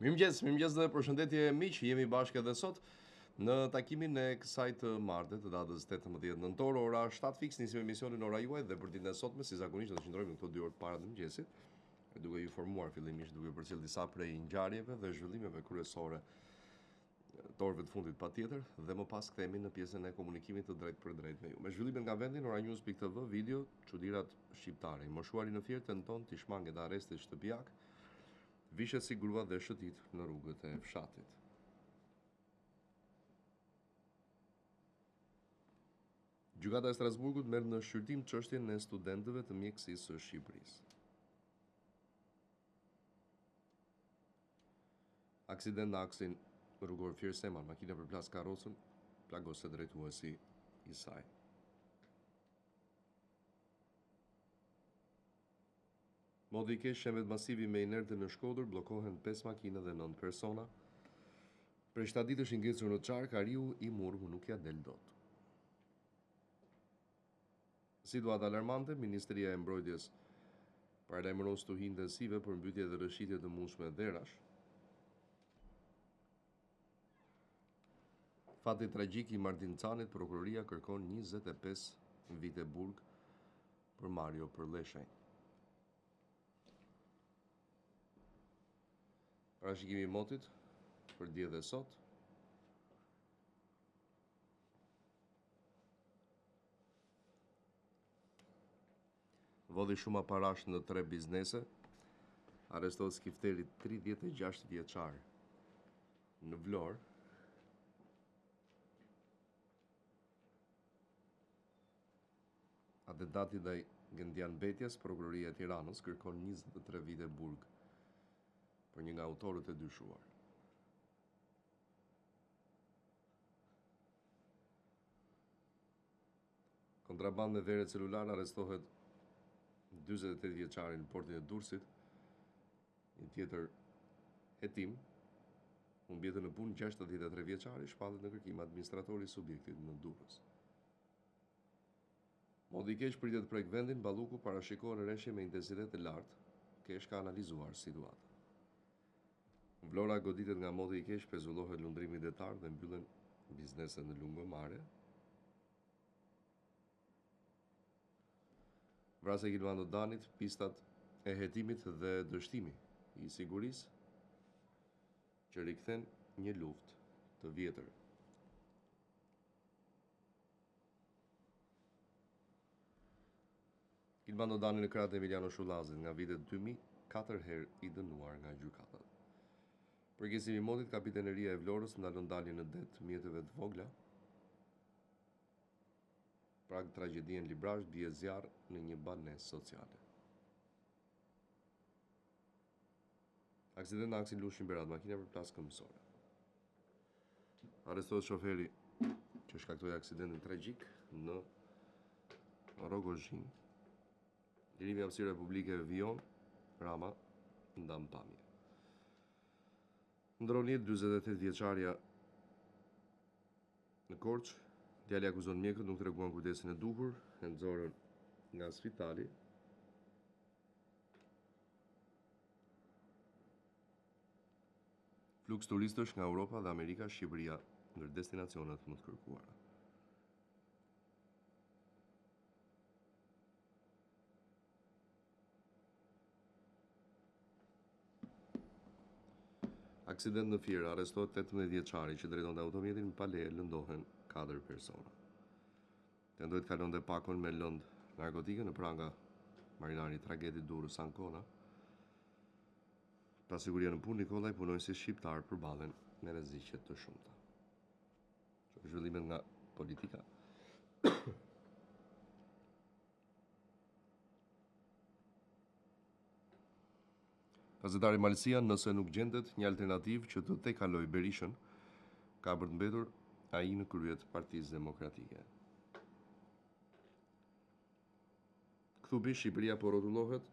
Mirëmëngjes, mirëmëngjes dhe përshëndetje miq, jemi bashkë edhe sot në takimin e kësaj të marte të datës 18 nëntor, ora 7 fiks nisim emisionin ora juaj dhe për ditën e sotme si zakonisht do të qëndrojmë në këto dy orë të para të mëngjesit, duke ju informuar fillimisht duke përcjellë disa prej ngjarjeve dhe zhvillimeve kryesore të orëve të fundit patjetër dhe më pas kthehemi në pjesën e komunikimit të drejtpërdrejtë me ju. Me zhvillimet nga vendi në oranews.tv, video çudirat shqiptare. I moshuari në Fier tenton t'i shmanget arrestit shtëpiak, vishet si grua dhe shëtit në rrugët e fshatit. Gjykata e Strasburgut merr në shqyrtim çështjen e studentëve të mjekësisë së Shqipërisë. Aksident në aksin rrugor Fier-Seman, makina përplas karrocën, plagoset drejtuesi i saj. Moti i keq shembet masivi me inerte në Shkodër, bllokohen 5 makina dhe 9 persona. Prej 7 ditësh i ngecur në çark, ariu i murgu nuk ia del dot. Situatë alarmante, Ministria e Mbrojtjes paralajmëron stuhi intensive, përmbytje dhe rrëshqitje të mundshme dherash. Fati tragjik i Martin Canit, prokuroria kërkon 25 vite burg për Mario Përlleshajn. Parashikimi i motit për dje dhe sot. Vodhi shuma parash në tre biznese, arrestohet skifteri 36 vjeçar në Vlorë. Atentati ndaj Gentian Betjes, Prokuroria e Tiranës kërkon 23 vite burg për një nga autorët e dyshuar. Kontrabandë me verë e celular arrestohet 48 vjeçari në portin e Durrësit. Një tjetër hetim humb jetën në punë 63 vjeçari shpallet në kërkim administratori i subjektit në Durrës. Moti i keq pritet të prek vendin, Balluku parashikon reshje me intensitet të lartë, KESH ka analizuar situatën. Vlora goditet nga moti i keq, pezullohet lundrimi detar dhe mbyllen bizneset në Lungomare. Vrasja e Gilmando Danit, pistat e hetimit dhe dështimi i sigurisë që rikthen një luftë të vjetër. Gilmando Dani në krah të Emiliano Shullazit nga vitet 2000, katër herë i dënuar nga gjykatat. Përkeqësimi i motit, kapiteneria e Vlorës ndalon daljen në det mjeteve të vogla. Prag tragjedie në Librazhd bie zjarr në një banesë sociale. Aksident në aksin Lushnjë Berat, makina përplas këmbësorë. Arrestohet shoferi që shkaktoi aksidentin tragjik në Rrogozhinë. Lirimi i hapësirave publike vijon, Rama ndan pamje. Ndërron jetë 48 vjeçarja në Korçë, djali akuzon mjekët nuk treguan kujdesin e duhur, e nxorën nga spitali. Fluks turistësh nga Europa dhe Amerika, Shqipëria ndër destinacionet më të kërkuara. Aksident në Fier, arrestohet 18 vjeçari që drejtonte automjetin pa leje, lëndohen 4 persona. Tentoi të kalonte pakon me lëndë narkotike në pranga marinari i tragetit Durrës Ancona. Pasiguria në punë, Nikollaj punonjësit shqiptarë përballen me rreziqe të shumta. Zhvillimet nga politika. Gazetari Malësia, nëse nuk gjendet një alternativë që të tejkalojë Berishën, ka për të mbetur ai në krye të Partisë Demokratike. Kthupi, Shqipëria po rrotullohet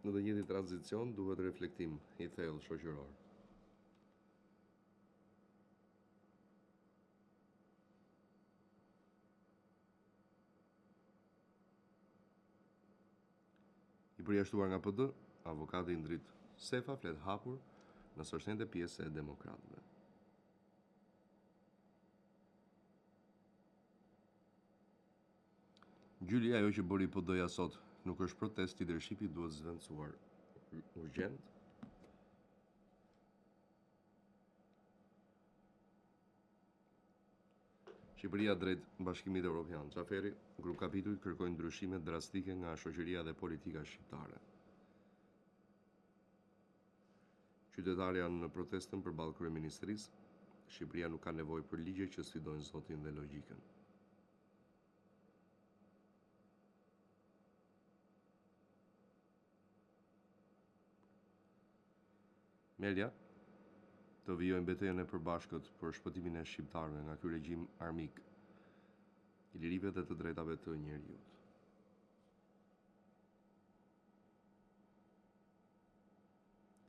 në të njëjtin tranzicion, duhet reflektim i thellë shoqëror. I përjashtuar nga PD, avokati Indrit Sefa flet hapur, Nëse është ende pjesë e demokratëve. Gjyli, ajo që bëri PD-ja sot nuk është protestë, lidershipi duhet zëvendësuar urgjent. Shqipëria drejt Bashkimit Evropian. Xhaferi, grupkapitujt kërkojnë ndryshime drastike nga shoqëria dhe politika shqiptare. Qytetarë janë në protestën përballë kryeministrisë. Shqipëria nuk ka nevojë për ligje që sfidojnë Zotin dhe logjikën. Melia, të vijojmë betejën e përbashkët për shpëtimin e shqiptarëve nga ky regjim armik i lirive dhe të drejtave të njeriut.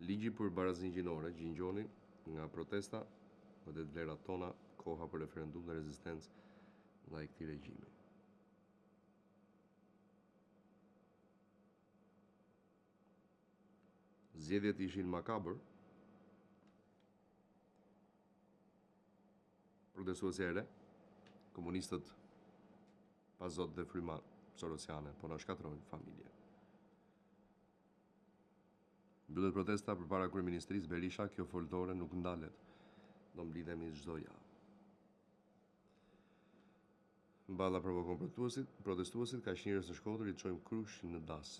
Ligji për barazinë gjinore, Gjin Gjoni, nga protesta, godet vlerat tona, koha për referendum dhe rezistencë ndaj këtij regjimi. Zgjedhjet ishin makabër. Protestuesja e re, komunistët pa zot dhe fryma sorosiane, po na shkatërrojnë familje. Mbyllet protesta përpara kryeministrisë Berisha, kjo foltore nuk ndalet. Do mblidhemi çdo javë. Balla provokon protestuesit, protestuesit kaq njerëz në Shkodër i çojmë krush në das.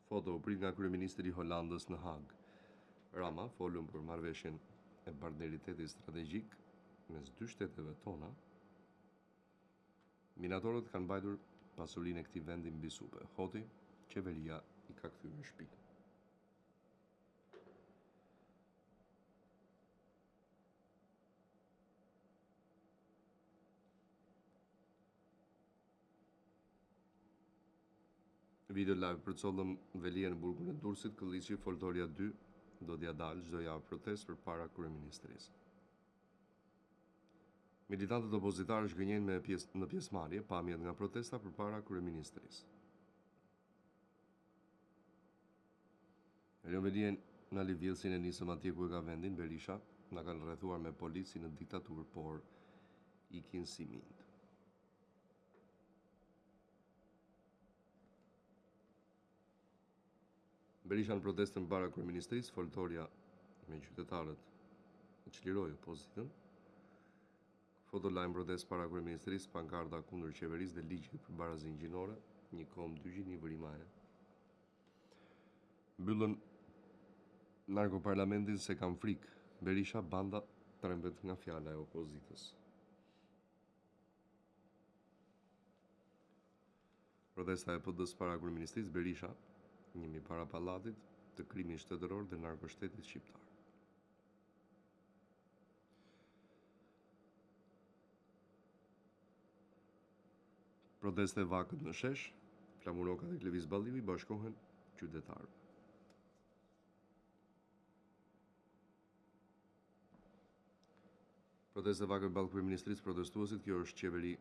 Foto u prit nga kryeministri i Holandës në Hagë. Rama folëm për marrëveshjen e partneritetit strategjik mes dy shteteve tona. Minatorët kanë mbajtur pasurinë e këtij vendi mbi supe. Hoti, qeveria i ka kthyer shpinën. Video live përcollëm Veliajn në burgun e Durrësit, Këlliçi, Foltorja 2, do t'ia dalë çdo javë protestë përpara kryeministrisë. Militantët opozitarë zhgënjejnë me pjesë, në pjesëmarrje pamjet nga protesta përpara kryeministrisë. Erion Veliajn, Nali vjedhësin e nisëm atje ku e ka vendin, Berisha, na kanë rrethuar me policë si në diktaturë, por ikin si minjtë. Berisha në protestën para kryeministrisë, foltorja me qytetarët çliroi opozitën. Foto lajm protestë para kryeministrisë, pankarta kundër qeverisë dhe ligjit për barazinë gjinore, një komb dy gjini vrima e. Mbyllën narkoparlamentin se kanë frikë. Berisha banda trembet nga fjala e opozitës. Protesta e PD-së para kryeministrisë Berisha, jemi para pallatit të krimit shtetëror dhe narkoshtetit shqiptar. Protestë e vakët në shesh, Flamur Noka dhe Klevis Balliu i bashkohen qytetarëve. Protestë e vakët ballë kryeministrisë protestuesit, kjo është qeveri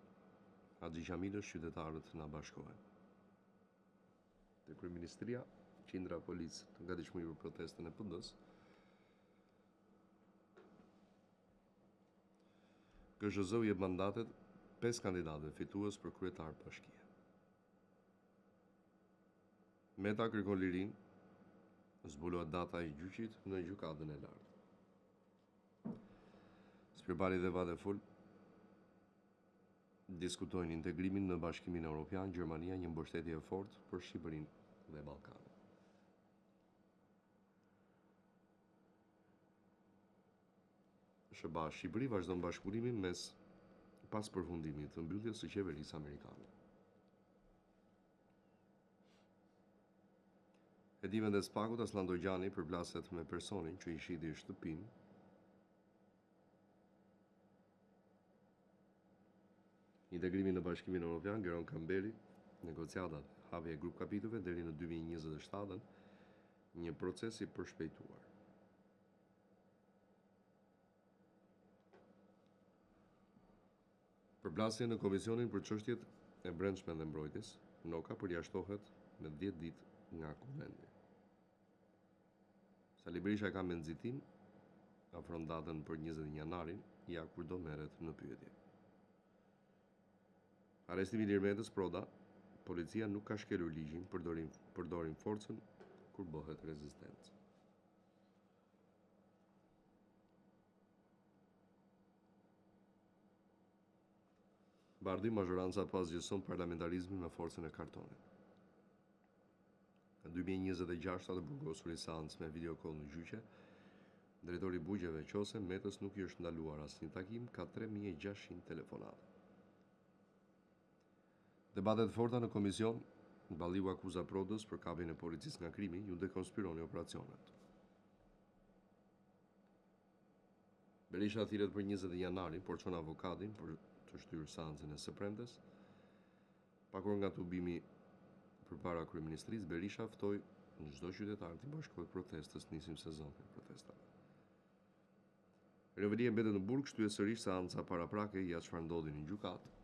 Haxhi Qamilësh, qytetarët na bashkohen. Te kryeministria, qindra policë të gatishmëri për protestën e PD-së. KZHZ u jep mandatet 5 kandidatëve fitues për kryetar bashkie. Meta kërkon lirinë, zbulohet data e gjyqit në gjykatën e lartë. Spiropali dhe Wadephul diskutojnë integrimin në Bashkimin Evropian, Gjermania një mbështetje e fortë për Shqipërinë dhe Ballkanin. SHBA Shqipëri vazhdon bashkëpunimin mes pas përfundimit të mbylljes së qeverisë amerikane. Hetimet e SPAK-ut Asllan Dogjani përplaset me personin që i shiti shtëpinë. Integrimi në Bashkimin Evropian, Geron Kamberi, negociatat, hapja e grup kapitujve deri në 2027-ën, një proces i përshpejtuar. Përplasje në Komisionin për Çështjet e Brendshme dhe Mbrojtjes, Noka përjashtohet me 10 ditë nga Kuvendi. Sali Berisha e ka me nxitim, afron datën për 21 janarin, ja kur do merret në pyetje. Arrestimi i Ilir Metës, Proda, policia nuk ka shkelur ligjin, përdorim, përdorim forcën kur bëhet rezistencë. Bardhi mazhoranca po asgjëson parlamentarizmin me forcën e kartonit. Në 2026 të burgosurit seancë me video call në gjyqe, drejtori i burgjeve Qose Metës nuk i është ndaluar asnjë takim, ka 3600 telefonata. Debate të forta në komision, Balliu akuza Prodës për kapjen e policisë nga krimi, ju dekonspironi operacionet. Berisha thirret për 21 janarin, por çon avokatin për të shtyrë seancën e së premtes. Pak orë nga tubimi përpara kryeministrisë, Berisha ftoi çdo qytetar t'i bashkohet protestës, nisim sezonin e protestave. Erion Veliaj mbetet në burg, shtyhet sërish seanca paraprake, ja çfarë ndodhi në gjykatë.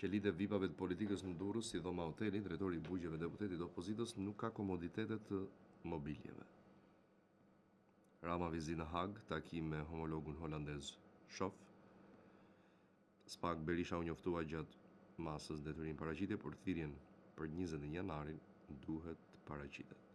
Qelitë e vipave të politikës në Durrës si dhoma hoteli, drejtori i burgjeve deputetit të opozitës nuk ka komoditete të mobiljeve. Rama vizitë në Hagë, takim me homologun holandez Schoof. SPAK Berisha u njoftua gjatë masës detyrim paraqitje por thirrjen për 21 janarin duhet të paraqitet.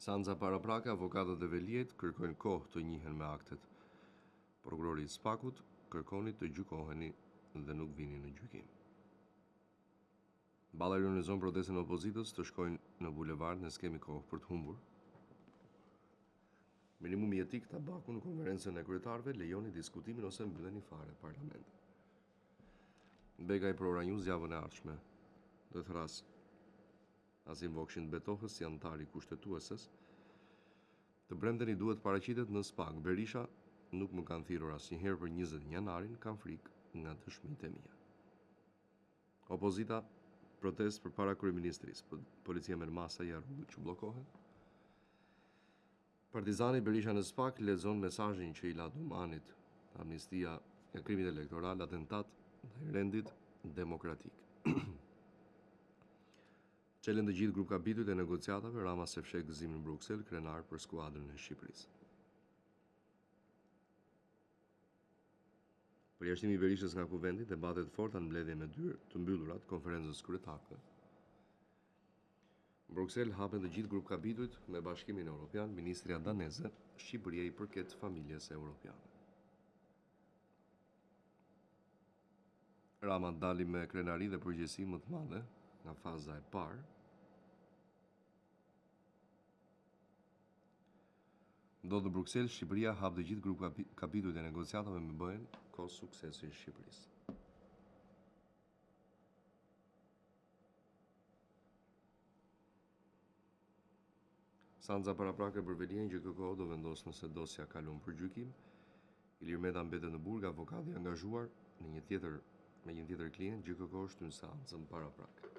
Seanca paraprake, avokatët e Veliajt kërkojnë kohë të njihen me aktet. Prokurori i SPAK-ut, kërkoni të gjykoheni dhe nuk vini në gjykim. Balla ironizon protestën e opozitës, të shkojnë në bulevard, ne s'kemi kohë për të humbur. Minimumi jetik Tabaku në konferencën e kryetarëve, lejoni diskutimin ose mbylleni fare parlamentin. Begaj për Ora News javën e ardhshme. Do të thërras Azim Vokshin të betohet si anëtar i Kushtetueses. Të premten i duhet paraqitet në SPAK. Berisha nuk më kanë thirrur asnjëherë për 21 janarin, kam frikë nga dëshmitë e mia. Opozita protestë përpara kryeministrisë. Policia merr masa ja rrugët që bllokohen. Partizani Berisha në SPAK lexon mesazhin që i la Dumanit, amnistia e krimit elektoral, atentat ndaj rendit demokratik. Çelen të gjithë grupkapitujt e negociatave, Rama s'e fsheh gëzimin në Bruksel, krenar për skuadrën e Shqipërisë. Përjashtimi i Berishës nga Kuvendi, debate të forta në mbledhje me dyer të mbyllura të konferencës kryetarëve. Në Bruksel hapen të gjithë grupkapitujt me Bashkimin Europian, ministrja daneze, Shqipëria i përket familjes europiane. Rama dalim me krenari dhe përgjegjësi më të madhe nga faza e parë. Ndodh në Bruksel, Shqipëria hap të gjithë grupkapitujt e negociatave me BE-n, Kos suksesi i Shqipërisë. Seanca paraprake për Veliajn GJKKO do vendosë nëse dosja kalon për gjykim. Ilir Meta mbetet në burg, avokati i angazhuar në një tjetër me një tjetër klient, GJKKO shtyn seancën paraprake.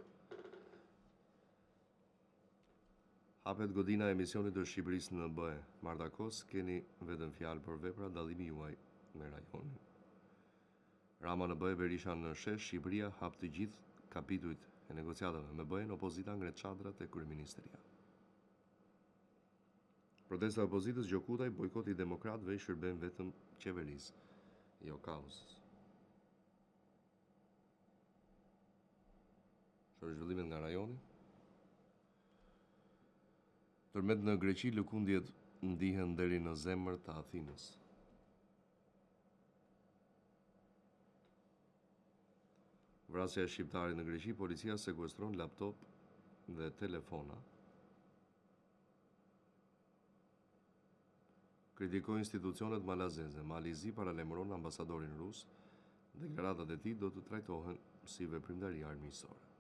Hapet godina e misionit të Shqipërisë në BE. Marta Kos, keni vetëm fjalë por vepra dallimi juaj me rajonin. Rama në BE, Berisha në shesh, Shqipëria hap të gjithë kapitujt e negociatave me BE-n, opozita ngre çadra te kryeministria. Protesta e opozitës Gjokutaj, bojkoti i demokratëve i shërben vetëm qeverisë, jo kauzës. Shohim zhvillimet nga rajoni. Tërmet në Greqi, lëkundjet ndihen deri në zemër të Athinës. Vrasja e shqiptarit në Greqi, policia sekuestron laptop dhe telefona. Kritikoi institucionet malazeze, Mali i Zi paralajmëron ambasadorin rus, deklaratat e tij do të trajtohen si veprimtari armiqësore.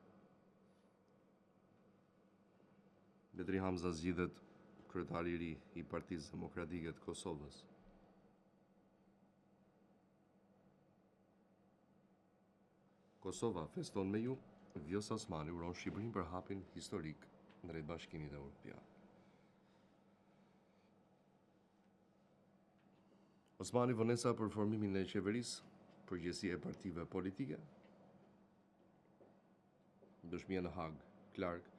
Bedri Hamza zgjidhet kryetari i ri i Partisë Demokratike të Kosovës. Kosova feston me ju, Vjosa Osmani uron Shqipërinë për hapin historik drejt Bashkimit Evropian. Osmani vonesa për formimin e qeverisë, përgjegjësia e partive politike. Dëshmia në Hagë, Clark,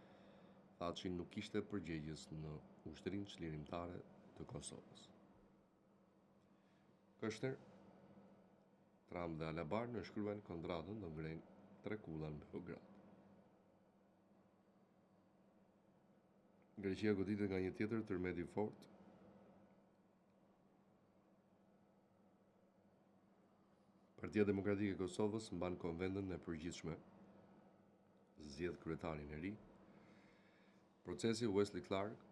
Thaçi nuk ishte përgjegjës në ushtrinë çlirimtare të Kosovës. Kushner, Trump dhe Alabbar nënshkruajnë kontratën do ngrejnë tre kulla në Beograd. Greqia goditet nga një tjetër tërmet i fortë. Partia Demokratike e Kosovës mban konventën e përgjithshme, zgjedh kryetarin e ri. Procesi Wesley Clark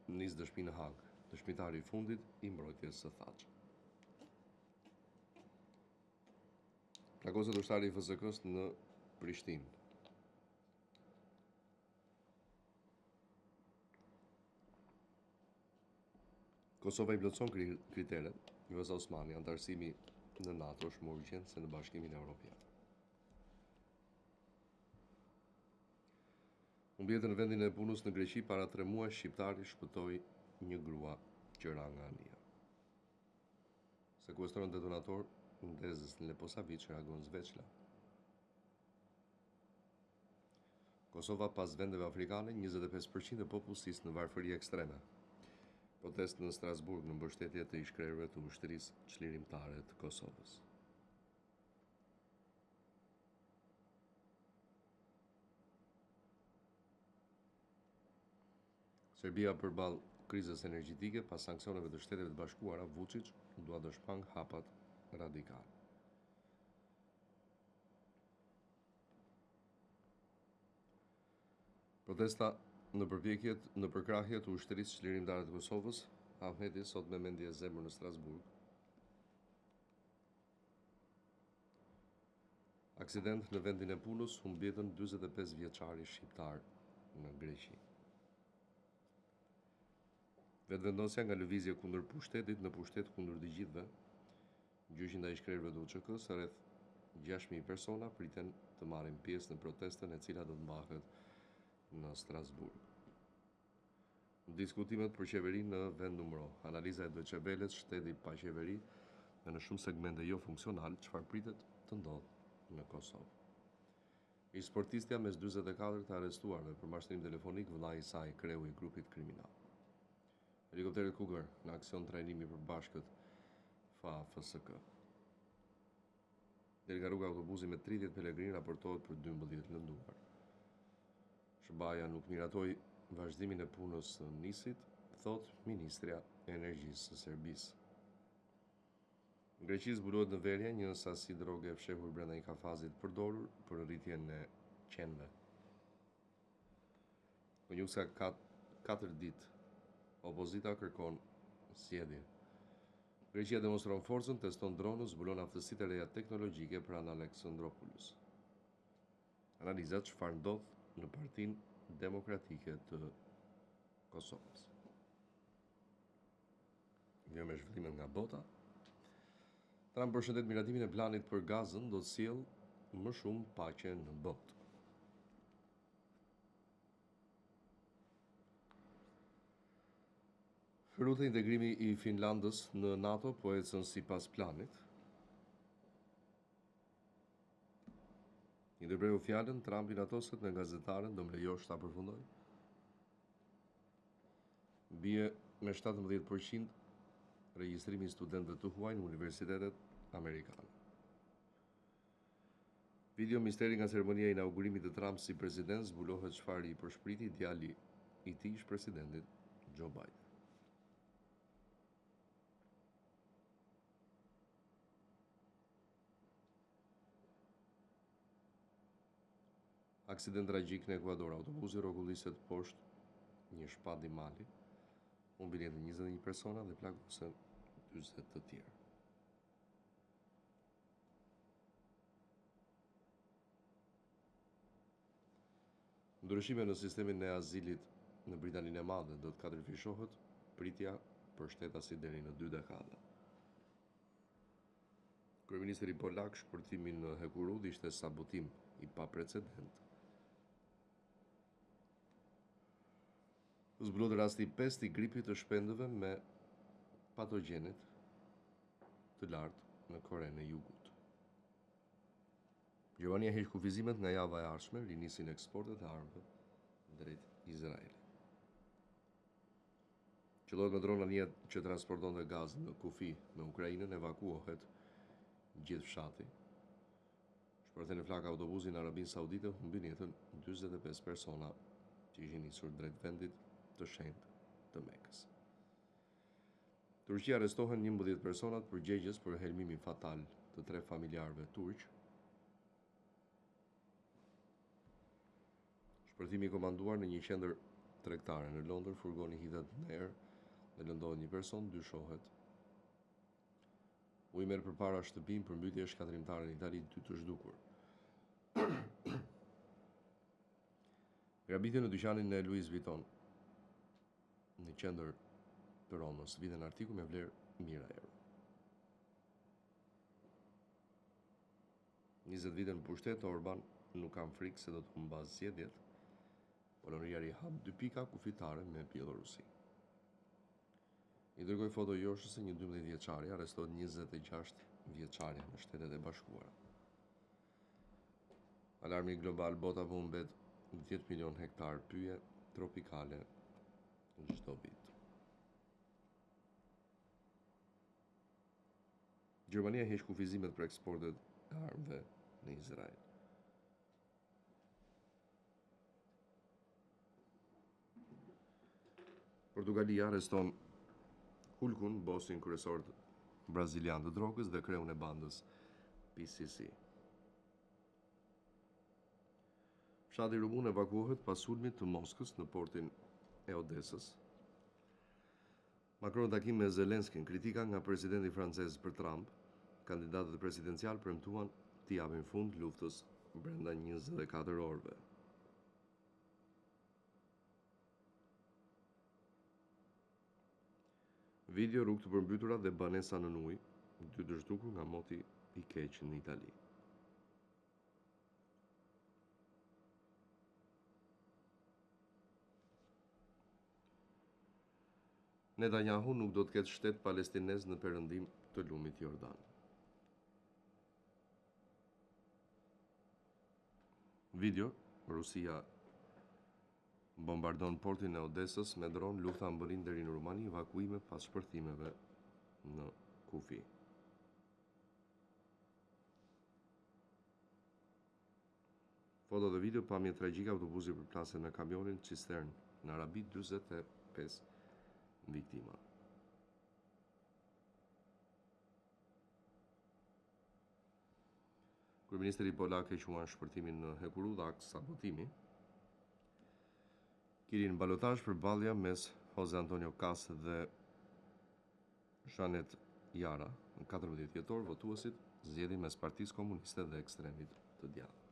nis dëshmi në Hagë, dëshmitari i fundit i mbrojtjes së Thaçit. Plagoset ushtari i FSK-së në Prishtinë. Kosova i plotëson kriteret, Vjosa Osmani, anëtarësimi në NATO është më urgjent se në Bashkimin Evropian. Humbi jetën në vendin e punës në Greqi para tre muajsh shqiptari shpëtoi një grua që ra nga anija. Sekuestron detonator ndezës në Leposaviç, reagon Sveçla. Kosova pas vendeve afrikane, 25% e popullsisë në varfëri ekstreme. Protestë në Strasburg në mbështetje të ish-krerëve të ushtrisë çlirimtare të Kosovës. Serbia përballë krizës energjetike pas sanksioneve të Shteteve të Bashkuara, Vuçiç dua të shmang hapat radikalë. Protesta në përpjekjet në përkrahje të ushtrisë çlirimtare të Kosovës, Ahmeti sot me mendje e zemër në Strasburg. Aksident në vendin e punës, humb jetën 45 vjeçari shqiptar në Greqi. Vetëvendosja nga lëvizje kundër pushtetit në pushtet kundër të gjithëve, gjyqi ndaj ish-krerëve të UÇK-së, rreth 6.000 persona priten të marrin pjesë në protestën e cila do të mbahet në Strasburg. Diskutimet për qeverinë në vendnumëro. Analiza e Deutsche Welles, shteti pa qeveri dhe në shumë segmente jo funksional, çfarë pritet të ndodhë në Kosovë. Ish-sportistja mes 44 të arrestuarve për mashtrim telefonik, vëllai i saj, kreu i grupit kriminal. Helikopterët Cougar në aksion trajnimi i përbashkët FA-FSK. Del nga rruga autobusi me 30 pelegrinë raportohet për 12 të lënduar. SHBA-ja nuk miratoi vazhdimin e punës së NIS-it, thotë ministrja e Energjisë së Serbisë. Në Greqi zbulohet në Verja një sasi droge e fshehur brenda një kafazi të përdorur për rritjen e qenve. Konjufca ka 4 ditë. Opozita kërkon zgjedhje. Greqia demonstron forcën, teston dronët, zbulon aftësitë e reja teknologjike pranë Aleksandropulës. Analiza çfarë ndodh në Partinë Demokratike të Kosovës. Vijojmë me zhvillimet nga bota. Trump përshëndet miratimin e planit për Gazën, do të sjellë më shumë paqe në botë. Rutte integrimi i Finlandës në NATO po ecën sipas planit. I ndërpreu fjalën, Trump inatoset me gazetaren, do më lejosh ta përfundoj. Bie me 17% regjistrimi i studentëve të huaj në universitetet amerikane. Video misteri nga ceremonia e inaugurimit të Trump si president zbulohet çfarë i pëshpëriti djali i tij ish presidentit Joe Biden. Aksident tragjik në Ekuador, autobusi rrokulliset poshtë një shpati mali, humbin jetën 21 persona dhe plagosen 40 të tjerë. Ndryshime në sistemin e azilit në Britaninë e Madhe do të katërfishohet pritja për shtetasit deri në dy dekada. Kryeministri polak shpërthimi në hekurudhë ishte sabotim i paprecedent. Zbulohet rasti i pestë i gripit të shpendëve me patogjenit. të lartë në Korenë e Jugut. Gjermania heq kufizimet nga java e ardhshme, rinisin eksportet e armëve drejt Izraelit. Qëllohet me dron anija që transportonte gaz në kufi me Ukrainën, evakuohet gjithë fshati. Shpërthen në flakë autobusi në Arabinë Saudite, humbin jetën 45 persona që ishin nisur drejt vendit të shenjtë të Mekës. Turqia arrestohen 11 personat përgjegjës për helmimin fatal të tre familjarëve turq. Shpërthimi i komanduar në një qendër tregtare në Londër, furgoni hidhet në erë dhe lëndohet një person, dyshohet Uji merr përpara shtëpinë, përmbytje shkatërrimtare në Itali, dy të zhdukur. Grabitje në dyqanin e Louis Vuitton në qendër të Romës, vidhen artikuj me vlerë mijëra euro. 20 vite në pushtet, Orban nuk kam frikë se do të humbasë zgjedhjet. Polonia rihap dy pika kufitare me Bjellorusinë. I dërgoi foto joshëse një 12 vjeçari, arrestohet 26 vjeçarja në Shtetet e Bashkuara. Alarmi global, bota po humbet 10 milion hektar pyje tropikale çdo vit. Gjermania heq kufizimet për eksportet e armëve në Izrael. Portugalia arreston Hulkun, bosin kryesor brazilian të drogës dhe kreun e bandës PCC. Fshati rumun evakuohet pas sulmit të Moskës në portin e Odesës. Macron takim me Zelenskin, kritika nga presidenti francez për Trump, kandidatët presidencialë premtuan t'i japin fund luftës brenda 24 orëve. Video rrugë të përmbytura dhe banesa nën ujë, dy të zhdukur nga moti i keq në Itali. Netanyahu nuk do të ketë shtet palestinez në perëndim të lumit Jordan. Video, Rusia bombardon portin e Odesës me dron, lufta mbërrin deri në Rumani, evakuime pas shpërthimeve në kufi. Foto dhe video pamje tragjike autobusi përplaset me kamionin cisternë në Arabi 45 viktima. Kryeministri polak e quan shpërthimin në hekurudhë akt sabotimi. Kili në balotazh përballja mes Jose Antonio Kast dhe Jeanette Jara. Në 14 dhjetor, votuesit zgjedhin mes Partisë Komuniste dhe ekstremit të djathtë.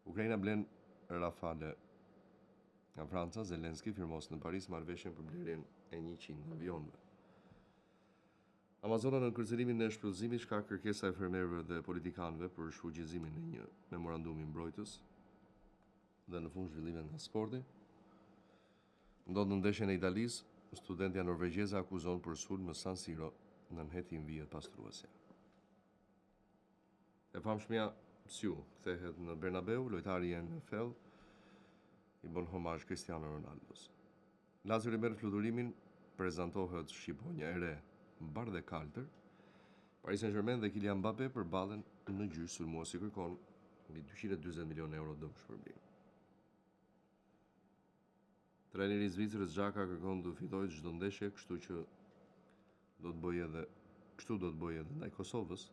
Ukraina blen Rafale nga Franca, Zelenski firmos në Paris marrëveshjen për blerjen e 100 avionëve. Amazona nën kërcënimin e shpyllëzimit shkak kërkesa e fermerëve dhe politikanëve për shfuqizimin e një memorandumi mbrojtës dhe në fund zhvillime nga sporti. Ndodh në ndeshjen e Italisë, studentja norvegjeze akuzon për sulm në San Siro, nën hetim vihet pastruesja. E famshmja Siu kthehet në Bernabeu, lojtari i NFL i bën homazh Cristiano Ronaldos. Lazio rimerr fluturimin, prezantohet shqiponja e re bardhekaltër. Paris Saint-Germain dhe Kylian Mbappe përballen në gjyq sulmuesi kërkon mbi 240 milionë euro dëmshpërblim. Trajneri i Zvicrës Xhaka kërkon të fitojë çdo ndeshje, kështu që do të bëjë edhe kështu do të bëjë edhe ndaj Kosovës.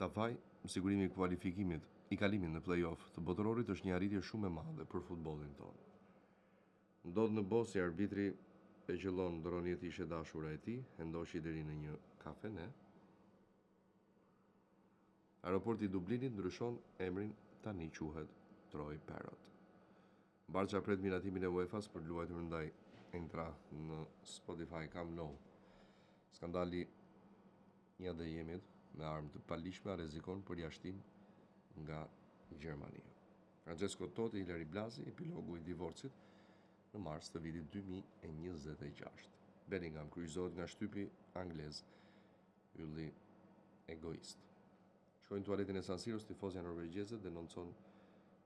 Tafaj, sigurimi i kualifikimit i kalimit në play-off të botërorit është një arritje shumë e madhe për futbollin tonë. Ndodh në Bosnjë, arbitri e qëllon ndërron jetë ish e dashura e tij, e ndoqi deri në një kafene. Aeroporti i Dublinit ndryshon emrin, tani quhet Troy Parrott. Barça pret miratimin e UEFA-s për të luajtur ndaj Eintracht në Spotify Camp Nou. Skandali i Adeyemit me armë të paligjshme rrezikon përjashtim nga Gjermania. Francesco Totti, Ilary Blasi, epilogu i divorcit në mars të vitit 2026. Bellingham kryqëzohet nga shtypi anglez, ylli egoist. Shkoi në tualetin e San Siros, tifozja norvegjeze denoncon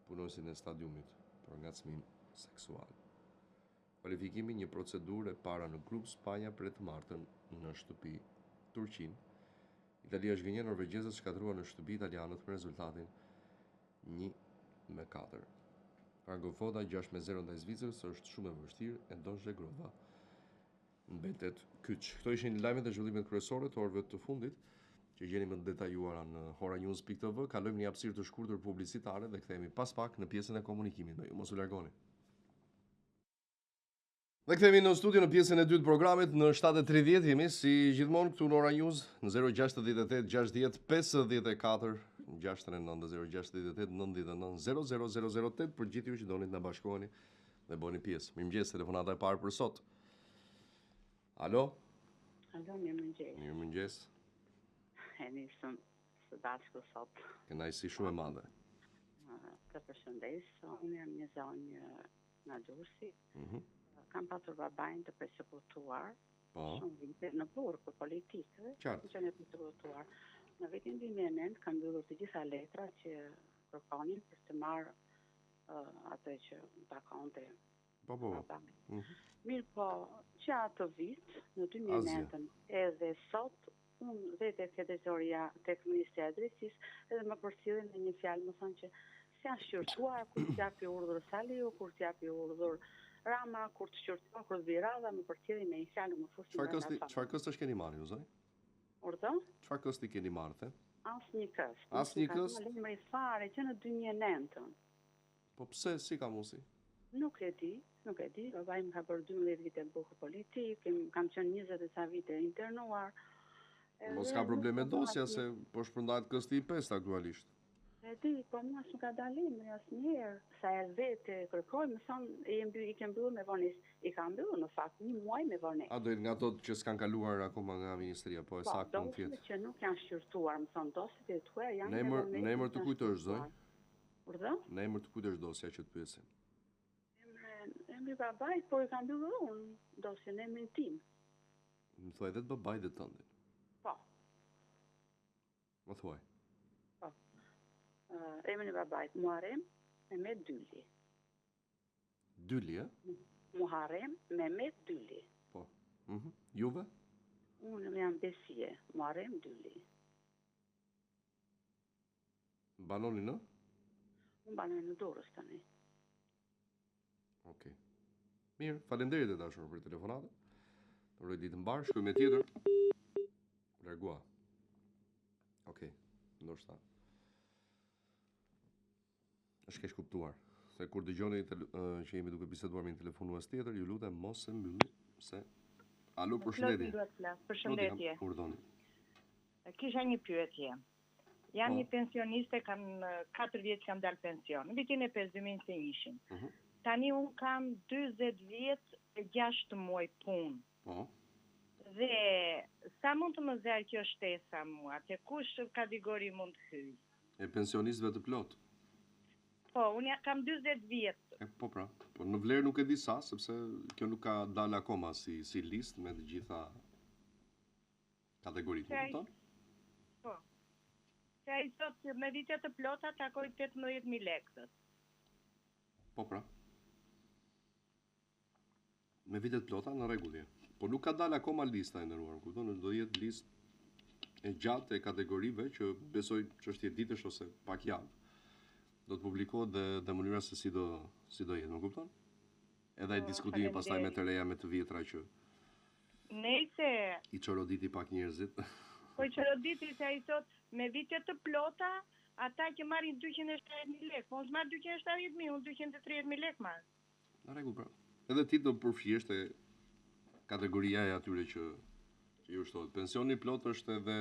punonjësin e stadiumit për ngacmim seksual. Kualifikimi një procedurë e para në grup, Spanja pret të martën në shtëpi Turqinë. Italia zhgënjen norvegjezët shkatërruan në shtëpi italianët me rezultatin 1 me 4. Franco Foda 6 me 0 ndaj Zvicrës është shumë e vështirë, Edon Zhegrova mbetet kyç. Këto ishin lajmet dhe zhvillimet kryesore të orëve të fundit që gjeni më të detajuara në horanews.tv. Kalojmë një hapësirë të shkurtër publicitare dhe kthehemi pas pak në pjesën e komunikimit me ju. Mos u largoni. Dhe kthehemi në studio në pjesën e dytë të programit në 7:30 jemi si gjithmonë këtu në Ora News në 068 60 54 69 dhe 068 99 00008 për gjithë ju që doni të na bashkoheni dhe bëni pjesë. Mirëmëngjes, telefonata e parë për sot. Alo? Alo, mirëmëngjes. Mirëmëngjes. E nisëm së bashku sot. Kënaqësi shumë e madhe. Të përshëndes, unë jam një zonjë nga Durrësi. Mm Kam pasur babain të persekutuar po. shumë vite në burg për politikë. Qartë. Qenë persekutuar. Në vitin 2009 kam mbyllur të gjitha letrat që kërkonin për të marrë uh, atë që më takonte Po, po. babai. Mm -hmm. Mirë po, që atë vit, në 2009 edhe sot, unë dhe tek drejtoria, tek Ministria e Drejtësisë, edhe më përcjellin me një fjalë, më thonë që s'janë shqyrtuar kur t'japi urdhër Saliu, kur t'japi urdhër Rama, kur të shqyrtuar, kur të vi radha, më përcjellin me një fjalë, më fusin Çfarë brenda kësti, fare. çfarë këstesh keni marrë ju zonjë? Urdhë? Çfarë kësti keni marrë the? Asnjë këst. Asnjë Nuk ka këst? dalë emri fare që në 2009-ën. Po pse si ka mundsi? Nuk e di, nuk e di. Babai më ka bërë 12 vite burg politik, kam qenë 20 e ca vite internuar. Mos Edhe ka nuk probleme ka dosja asnjë- se po shpërndahet kësti i pestë aktualisht. E di, po mua s'më ka dalë emri asnjëherë. Sa herë vetë kërkoj, më thonë i, mby, i ke mbyllur me vonesë. I ka mbyllur në fakt një muaj me vonesë. A do jetë nga ato që s'kan kaluar akoma nga ministria, po e Po, saktë mund të dosjet jetë. që nuk janë shqyrtuar, më thonë dosjet e tuaja janë Në me emër vonesë. në emër nuk të janë kujt është shqyrtuar. zonjë? Urdhë? Në emër të kujt është dosja që të pyesim? Emri, emri babait, po i kam mbyllur unë dosjen emrin tim. Më thuaj edhe të babait dhe tëndin. Po. Më thuaj. Po. Uh, emrin e babait Muharrem Mehmet Dyli. Dyli, ë? Muharrem Mehmet Dyli. Po. Mhm. Juve? Unë jam Besie, Muharrem Dyli. Banoni në? Unë banoj në Durrës tani. Okej. Mirë, faleminderit e dashur për telefonatën. Të uroj ditë mbar, shkojmë me tjetër. U largua. Okej, ndoshta. Është keq kuptuar. Se kur dëgjoni tel- ë, që jemi duke biseduar me një telefonues tjetër, ju lutem mos e mbyllni se Alo, përshëndetje. Dua të flas. Loti, Përshëndetje. kam- Urdhoni. Kisha një pyetje. Jam Po. një pensioniste, kam 4 vjet që kam dalë pension. Në vitin e 5 2021-shin. Mhm. Tani un kam 40 vjet e 6 muaj punë. Po. Dhe sa mund të më zërë kjo shtesa mua? Te kush kategori mund të hyj? E pensionistëve të plot. Po, unë ja, kam 40 vjet. E, po pra, po në vlerë nuk e di sa, sepse kjo nuk ka dalë akoma si si listë me të gjitha kategoritë, më Se ai- kupton? Po. Se ai thot që me vite të plota takoj 18.000 lekë. Po pra. Me vite të plota në rregull je. Po nuk ka dalë akoma lista e nderuar, kupton? Do jetë listë e gjatë e kategorive që besoj çështje ditësh ose pak javë. Do të publikohet dhe dhe mënyra se si do si do jetë, më kupton? Edhe ai Po, diskutimi pastaj me të faleminderit. reja me të vjetra që Nejse, i çoroditi pak njerëzit. Po i çoroditi se ai thot me vite të plota ata që marrin 270.000 lekë, po unë s'marr 270.000, unë 230.000 lekë marr. Në rregull pra. Edhe ti do përfshihesh te kategoria e atyre që që ju shtohet. Pensioni i plot është edhe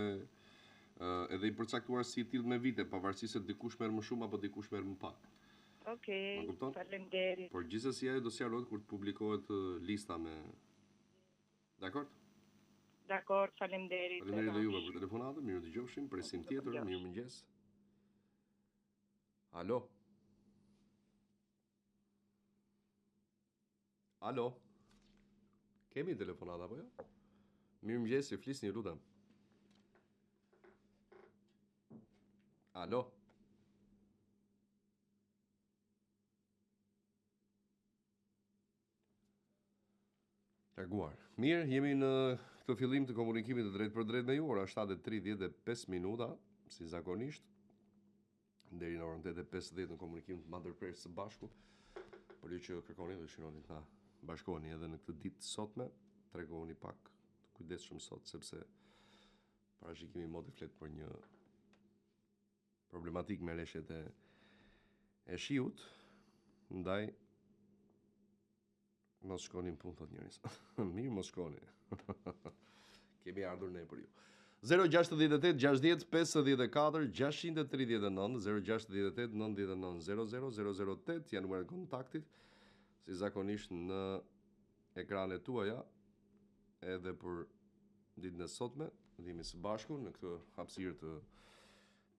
ë, edhe i përcaktuar si i tillë me vite, pavarësisht se dikush merr më shumë apo dikush merr më pak. Okej, Më kupton? faleminderit. Por gjithsesi ajo do sqarohet kur të publikohet ë, lista me Dakor? Dakor, faleminderit. Faleminderit dhe juve për telefonatën, mirë dëgjofshim, presim tjetër, Dëgjofshim. mirëmëngjes. Alo. Alo. Kemi telefonata apo jo? Mirëmëngjesi, flisni, ju lutem. Alo. Larguar. Mirë, jemi në këtë fillim të komunikimit të drejtpërdrejtë me ju, ora 7:35 minuta, si zakonisht, deri në orën 8:50 në komunikim të pandërprerë së bashku. Për ju që kërkoni dhe dëshironi të na bashkoheni edhe në këtë ditë të sotme, tregohuni pak të kujdesshëm sot sepse parashikimi i motit flet për një problematikë me reshjet e e shiut, ndaj mos shkoni në punë thotë njëri. Mirë mos shkoni. Kemi ardhur ne për ju. 068 60 54 639 068 99 00 008 janë numrat e kontaktit si zakonisht në ekranet tuaja edhe për ditën e sotme dhe jemi së bashku në këtë hapësirë të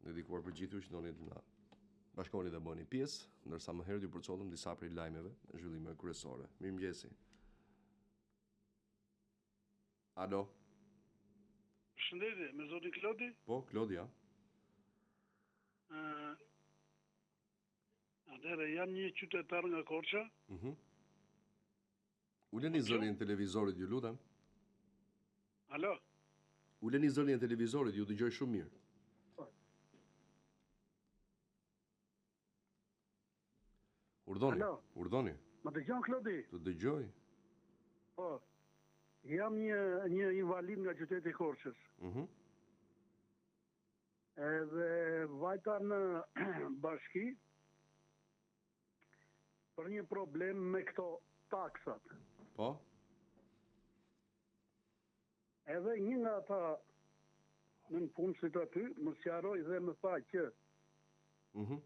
dedikuar për gjithë ju që doni të na bashkoheni dhe bëheni pjesë, ndërsa më herët ju përcollëm disa prej lajmeve, zhvillimeve kryesore. Mirëmëngjesi. Alo. Përshëndetje, me zotin Klodi? Po, Klodi, ja. Ë Atëherë jam një qytetar nga Korça. Mhm. Mm Uleni zërin e televizorit, ju lutem. Alo. Uleni zërin e televizorit, ju dëgjoj shumë mirë. Po. Urdhoni. Alo. Urdhoni. Më dëgjon Klodi? Të dëgjoj. Po. Jam një një invalid nga qyteti i Korçës. Mhm. Mm Edhe vajta në bashki për një problem me këto taksat. Po. Edhe një nga ata nëpunësit aty më sqaroi dhe më tha që mm -hmm.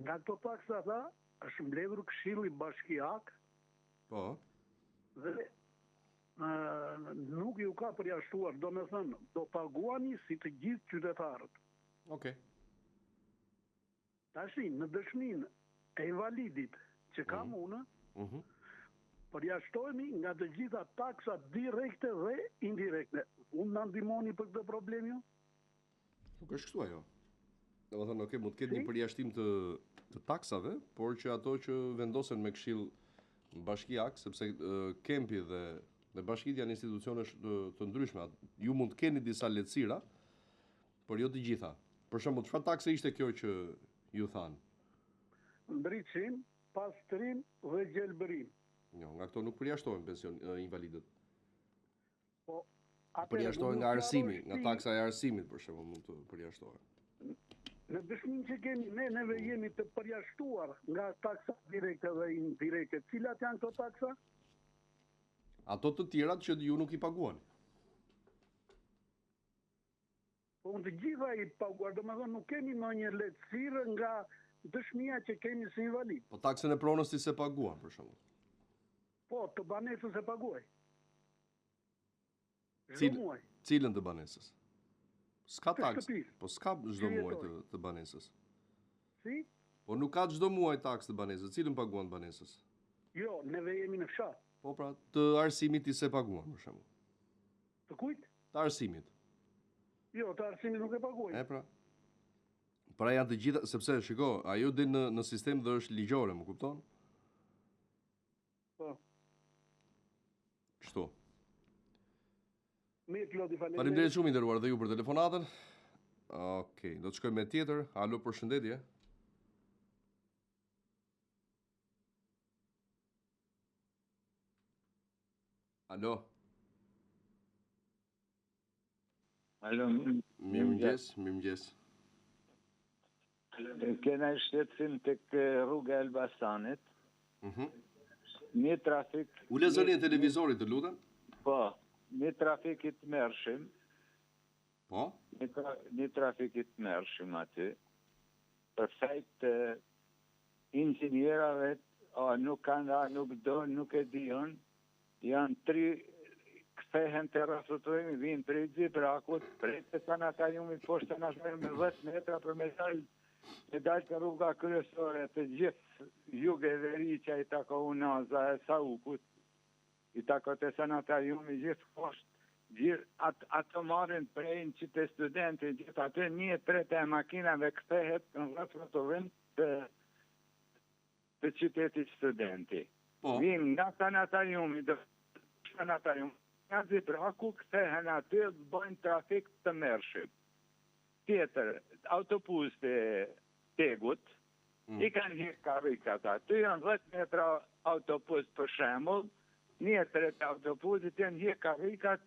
nga këto taksa tha është mbledhur këshilli bashkiak. Po. Dhe nuk ju ka përjashtuar, domethënë do paguani si të gjithë qytetarët. Okej. Okay. Tashi, në dëshminë e invalidit që kam mm -hmm. unë, mm -hmm. përjashtohemi nga të gjitha taksat direkte dhe indirekte. Mund na ndihmoni për këtë problem ju? Nuk është kështu ajo. Domethënë, ok, mund të ketë një përjashtim të të taksave, por që ato që vendosen me këshill bashkiak, sepse KEMP-i dhe dhe bashkitë janë institucione të, të ndryshme. Ju mund të keni disa lehtësira, por jo të gjitha. Për shembull, çfarë takse ishte kjo që ju thanë? Ndriçim, pastrim dhe gjelbërim. Jo, nga këto nuk përjashtohen pension invalidët. Po, përjashtohen nga arsimi, nga taksa e arsimit për shembull mund të përjashtohen. Në dëshminë që kemi ne, neve jemi të përjashtuar nga taksa direkte dhe indirekte. Cilat janë këto taksa? Ato të tjerat që ju nuk i paguani. Po unë të gjitha i paguaj, domethënë nuk kemi ndonjë lehtësirë nga dëshmia që kemi si invalid. Po taksën e pronës ti s'e paguan për shembull. Po, të banesës e paguaj. Çdo muaj. Cilën të banesës? S'ka taksë. Po s'ka çdo muaj të, të banesës. Si? Po nuk ka çdo muaj taksë të banesës. Cilën paguan të banesës? Jo, neve jemi në fshat. Po pra, të arsimit ti s'e paguan për shembull. Të kujt? Të arsimit. Jo, të arsimit nuk e paguaj. E pra. Pra janë të gjitha, sepse shiko, ajo del në në sistem dhe është ligjore, më kupton? Po. Kështu. Mirë, Klodi, faleminderit. Faleminderit shumë i nderuar dhe ju për telefonatën. Okej, do të shkojmë me tjetër. Alo, përshëndetje. Alo. Alo, mirëmëngjes, mirëmëngjes. Kena një shqetësim tek rruga e Elbasanit. Mhm. Një trafik... Ule zërin e televizorit, të lutem? Po, një trafik i tmerrshëm. Po? Një, tra, një trafik i tmerrshëm aty. Për faj të inxhinierave, a nuk kanë, a nuk do, nuk e di unë, Janë tri kthehen te rrafshëtullimi, vijnë prej Xibrakut, prej te Sanatoriumi poshtë Sanatoriumit 10 metra për me dal me dal te rruga kryesore të gjithë jug e veri që i takon Unaza e Saukut. I takon te sanatariumi gjithë poshtë, gjithë at, ato marrin prej në qytet studenti, gjithë aty një e treta e makinave kthehet në rrethrrotullim të të qytetit studenti. Po. Vijnë nga sanatariumi, do sanatarium, nga Xibraku kthehen aty bëjnë trafik të tmerrshëm. Tjetër, autobusët e TEG-ut, mm. i kanë hek karrikat aty, janë 10 metra autobus për shembull, një e treta autobusit janë hek karrikat,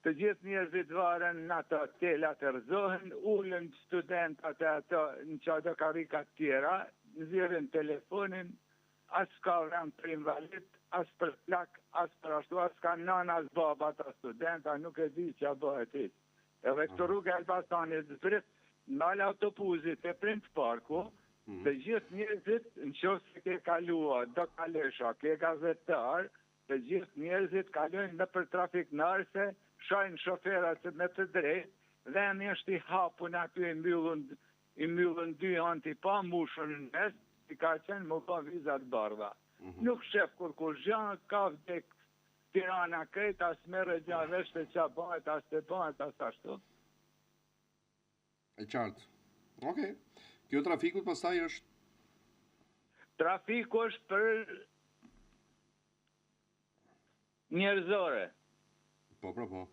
të gjithë njerëzit varen në ato telat e rrëzohen, ulen studentat e ato në qato karrikat tjera, nxjerrin telefonin, as ka vend për invalid, as për plak, as për ashtu, as ka nëna, as baba ata studenta, nuk e di ça bëhet hiç. Edhe këtu rruga e Elbasanit zbrit, ndal autobusi te Princ Parku, mhm. të gjithë njerëzit në qoftë se ke kalua, do kalosh, ke gazetar, të gjithë njerëzit kalojnë nëpër trafik ndarëse, shajnë shoferat se me të drejtë, vendi është i hapun aty i mbyllun, i mbyllun dy anë i pa mbushur në mes, i ka qenë më pa vizat bardha. Mm -hmm. Nuk shef kurkush gja, ka vdek Tirana krejt as merret gja vesh se ça bëhet as të bëhet as ashtu. E qartë. Okej. Okay. Kjo trafikut pastaj është Trafiku është për njerëzore. Po, po, po.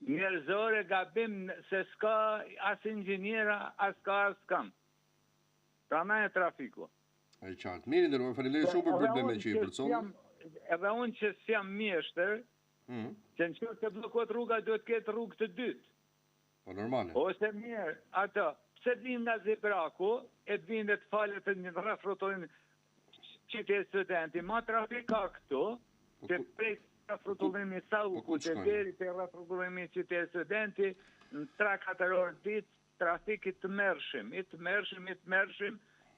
Njerëzore gabim se s'ka as inxhiniera, as ka as kam. Prandaj e trafiku. E qartë. Mirë, nderuar, faleminderit shumë për problemet që i përcollët. Edhe unë që s'jam mjeshtër, mm. që në qoftë se bllokohet rruga duhet të ketë rrugë të dytë. Po normale. Ose mirë, ato, pse të vinë nga Xibraku, e të vinë dhe të falet të një rrethrrotullim qytet studenti, ma trafik ka këtu, po që prej rrethrrotullimi sa u po ku deri te rrethrrotullimi qytet studenti, në 3-4 orë ditë, Trafik i tmerrshëm, i tmerrshëm, i tmerrshëm,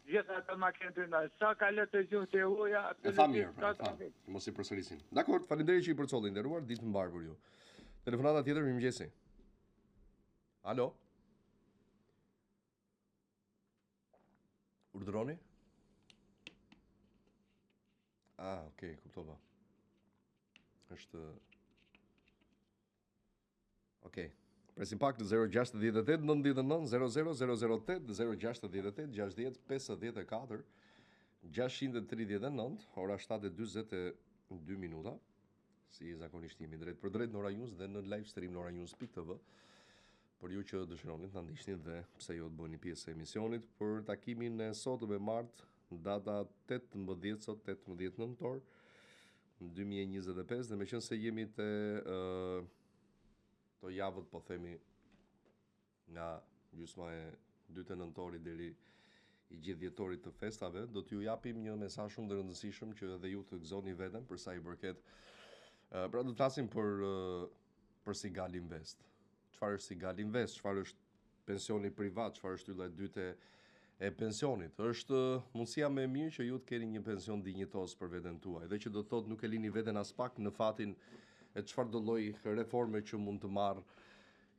gjithë ato makinë të ndaj. Sa ka lë të gjuhë të huaja, E tha mirë, pra, e tha. Mos i përsërisim. Dakor, faleminderit që i përcolli nderuar, ditë të mbarë për ju. Telefonata tjetër, mirëmëngjesi. Alo. Urdhëroni? Ah, okay, kuptova. Është Okej. Presim pak në 068 99 00 008 dhe 068 60 54 639, ora 7:42 minuta. Si zakonisht jemi drejtpërdrejt në Ora News dhe në live stream në oranews.tv. Për ju që dëshironi të na ndiqni dhe pse jo të bëheni pjesë e emisionit për takimin e sotëm e martë, data 18 sot 18 nëntor 2025 dhe meqenëse jemi te uh, to javët po themi nga gjysma e dytë e nëntorit deri i gjithë dhjetorit të festave, do t'ju japim një mesazh shumë të rëndësishëm që edhe ju të gëzoni veten për sa i përket. Pra do të flasim për për Sigal Invest. Çfarë është Sigal Invest? Çfarë është pensioni privat, çfarë është shtylla e dytë e pensionit. Është mundësia më e mirë që ju të keni një pension dinjitoz për veten tuaj dhe që do të thotë nuk e lini veten aspak në fatin e çfarëdo lloj reforme që mund të marrë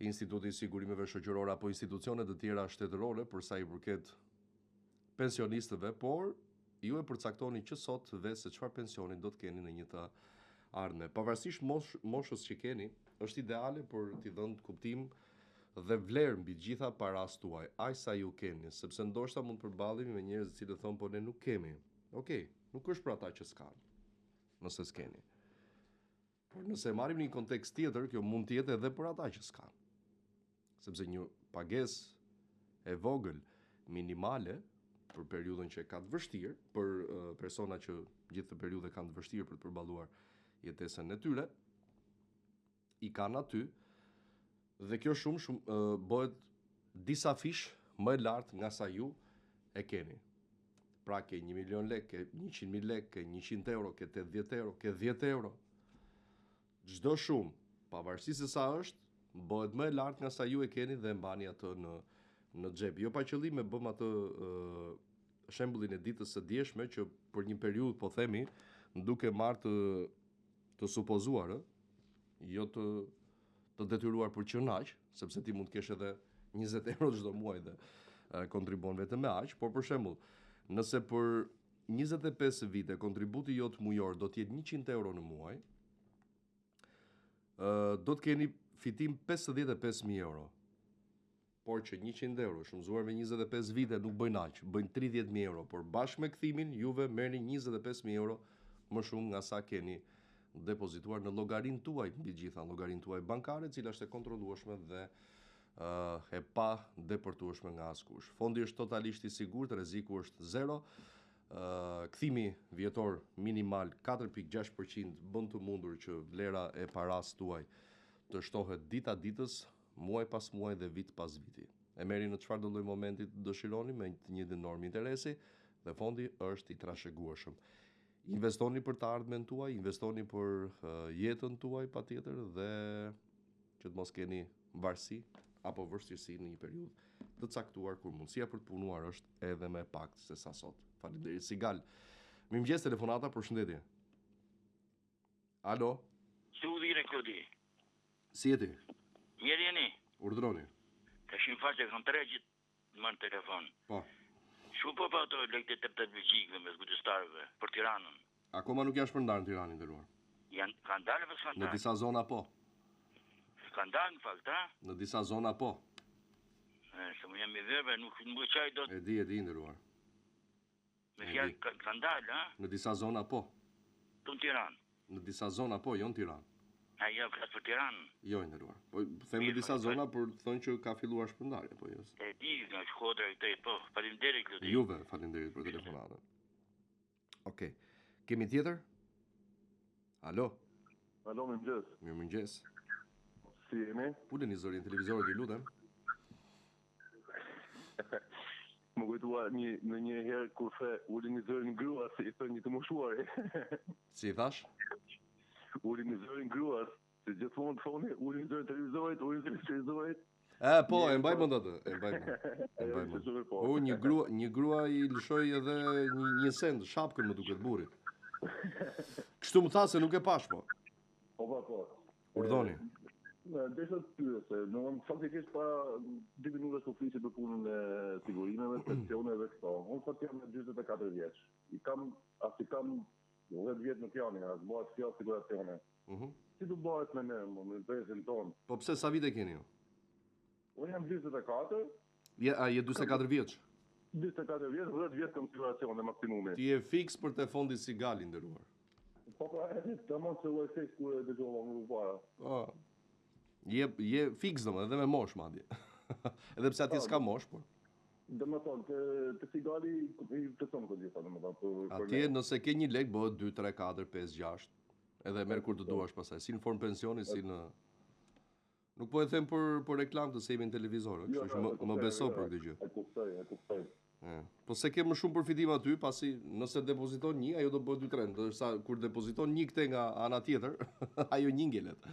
Instituti i Sigurimeve Shoqërore apo institucione të tjera shtetërore për sa i përket pensionistëve, por ju e përcaktoni që sot vetë se çfarë pensioni do të keni në një të ardhme. Pavarësisht mosh, moshës që keni, është ideale për t'i dhënë kuptim dhe vlerë mbi të gjitha parasë tuaj, aq sa ju keni, sepse ndoshta mund të përballemi me njerëz të cilët thonë po ne nuk kemi. Okej, nuk është për ata që s'kanë, nëse s'keni. Por nëse e marrim në një kontekst tjetër, kjo mund të jetë edhe për ata që s'kanë. Sepse një pagesë e vogël minimale për periudhën që e ka të vështirë, për persona që gjithë këtë periudhë kanë të vështirë për të përballuar jetesën e tyre, i kanë aty dhe kjo shumë shumë bëhet disa fish më e lartë nga sa ju e keni. Pra ke 1 milion lek, ke 100.000 lek, ke 100 euro, ke 80 euro, ke 10 euro. Çdo shumë, pavarësisht se sa është, bëhet më e lartë nga sa ju e keni dhe e mbani atë në në xhep. Jo pa qëllim e bëmë atë shembullin e ditës së djeshme që për një periudhë po themi, duke marrë të të supozuar, ë, jo të të detyruar për qenë aq, sepse ti mund të kesh edhe 20 euro çdo muaj dhe kontribuon vetëm me aq, por për shembull, nëse për 25 vite kontributi jot mujor do të jetë 100 euro në muaj, ë do të keni fitim 55000 euro. Por që 100 euro shumëzuar me 25 vite nuk bëjnë aq, bëjnë 30000 euro, por bashkë me kthimin juve merrni 25000 euro më shumë nga sa keni depozituar në llogarinë tuaj, mbi të gjitha në llogarinë tuaj bankare, e cila është e kontrollueshme dhe uh, e pa depërtueshme nga askush. Fondi është totalisht i sigurt, rreziku është zero. Uh, kthimi vjetor minimal 4.6% bën të mundur që vlera e parasë tuaj të shtohet dita ditës, muaj pas muaj dhe vit pas viti. E merrni në çfarëdo lloj momenti të dëshironi me të njëjtën normë interesi dhe fondi është i trashëgueshëm. Investoni për të ardhmen tuaj, investoni për uh, jetën tuaj patjetër dhe që të mos keni varësi apo vështirësi në një periudhë të caktuar kur mundësia për të punuar është edhe më e paktë se sa sot. Faleminderit Sigal. Mirëmëngjes telefonata, përshëndetje. Alo. Si u dhire Klodi? Si je ti? Mirë jeni? Urdhëroni. Tash në fakt e kam tre ditë më në telefon. Po. Shu po pa ato lekët e tetraplegjikëve me kujdestarëve për Tiranën. Akoma nuk janë shpërndarë në Tiranë i nderuar. Janë kanë dalë apo s'kanë dalë? Në disa zona po. Kanë dalë në fakt, ha? Në disa zona po. E, se më jam i verbër, nuk më qaj dot. E di, e di i nderuar. Me fjalë kanë dalë, ha? Në disa zona po. Këtu në Tiranë. Në disa zona po, jo në Tiranë. A jo, flas për Tiranë. Jo, i nderuar. Po them në disa zona për të thënë që ka filluar shpërndarja, po jo. E di, nga Shkodra këtej, po. Faleminderit Klodi. Juve, faleminderit për telefonatën. Okej. Kemi tjetër? Alo. Alo, mirëmëngjes. Mirëmëngjes. Si jeni? Uleni zërin televizorit, ju lutem. M'u kujtua një në një herë kur the ulini zërin gruas, i thë një të moshuari. Si i thash? Ulini zërin gruas, se gjithmonë thoni ulini zërin televizorit, ulini zërin televizorit. E, po, e mbaj mend atë, e mbaj mend. E mbaj mend. Po. Po, një grua, një grua i lëshoi edhe një, një send, shapkën më duket burrit. Kështu më tha se nuk e pash po. Po, po, po. Urdhoni. Desha të pyes, se në më faktikisht para dy minutash po flisje për punën e sigurimeve, pensioneve këto. Unë sot jam në 44 vjeç. I kam, as i kam 10 vjet nuk janë, as bëhet fjalë siguracione. Uh mhm. -huh. Si do bëhet me ne, më, me brezin tonë? Po pse sa vite keni ju? Unë jam 44. Je, a, je 44 vjeç? 44 vjeç, 10 vjet kam siguracione maksimumi. Ti je fiks për te fondi Sigal i nderuar. Po po, edhe tamam se u fiks kur e dëgjova më parë. Po. Je je fiks domethënë edhe me moshë madje. edhe pse atje po, s'ka moshë, por. Domethënë, te, te Sigali i plotëson këto gjitha, domethënë, për, për Atje nëse ke një lek bëhet 2 3 4 5 6, edhe merr kur të duash pastaj, si në formë pensioni, si në Nuk po e them për për reklamë të se jemi në televizor, kështu jo, që më, më beso jo, për këtë gjë. E kuptoj, e kuptoj. E. Po se ke më shumë përfitim aty, pasi nëse depoziton një, ajo do bëhet 2 3, ndërsa kur depoziton një këte nga ana tjetër, ajo një ngelet.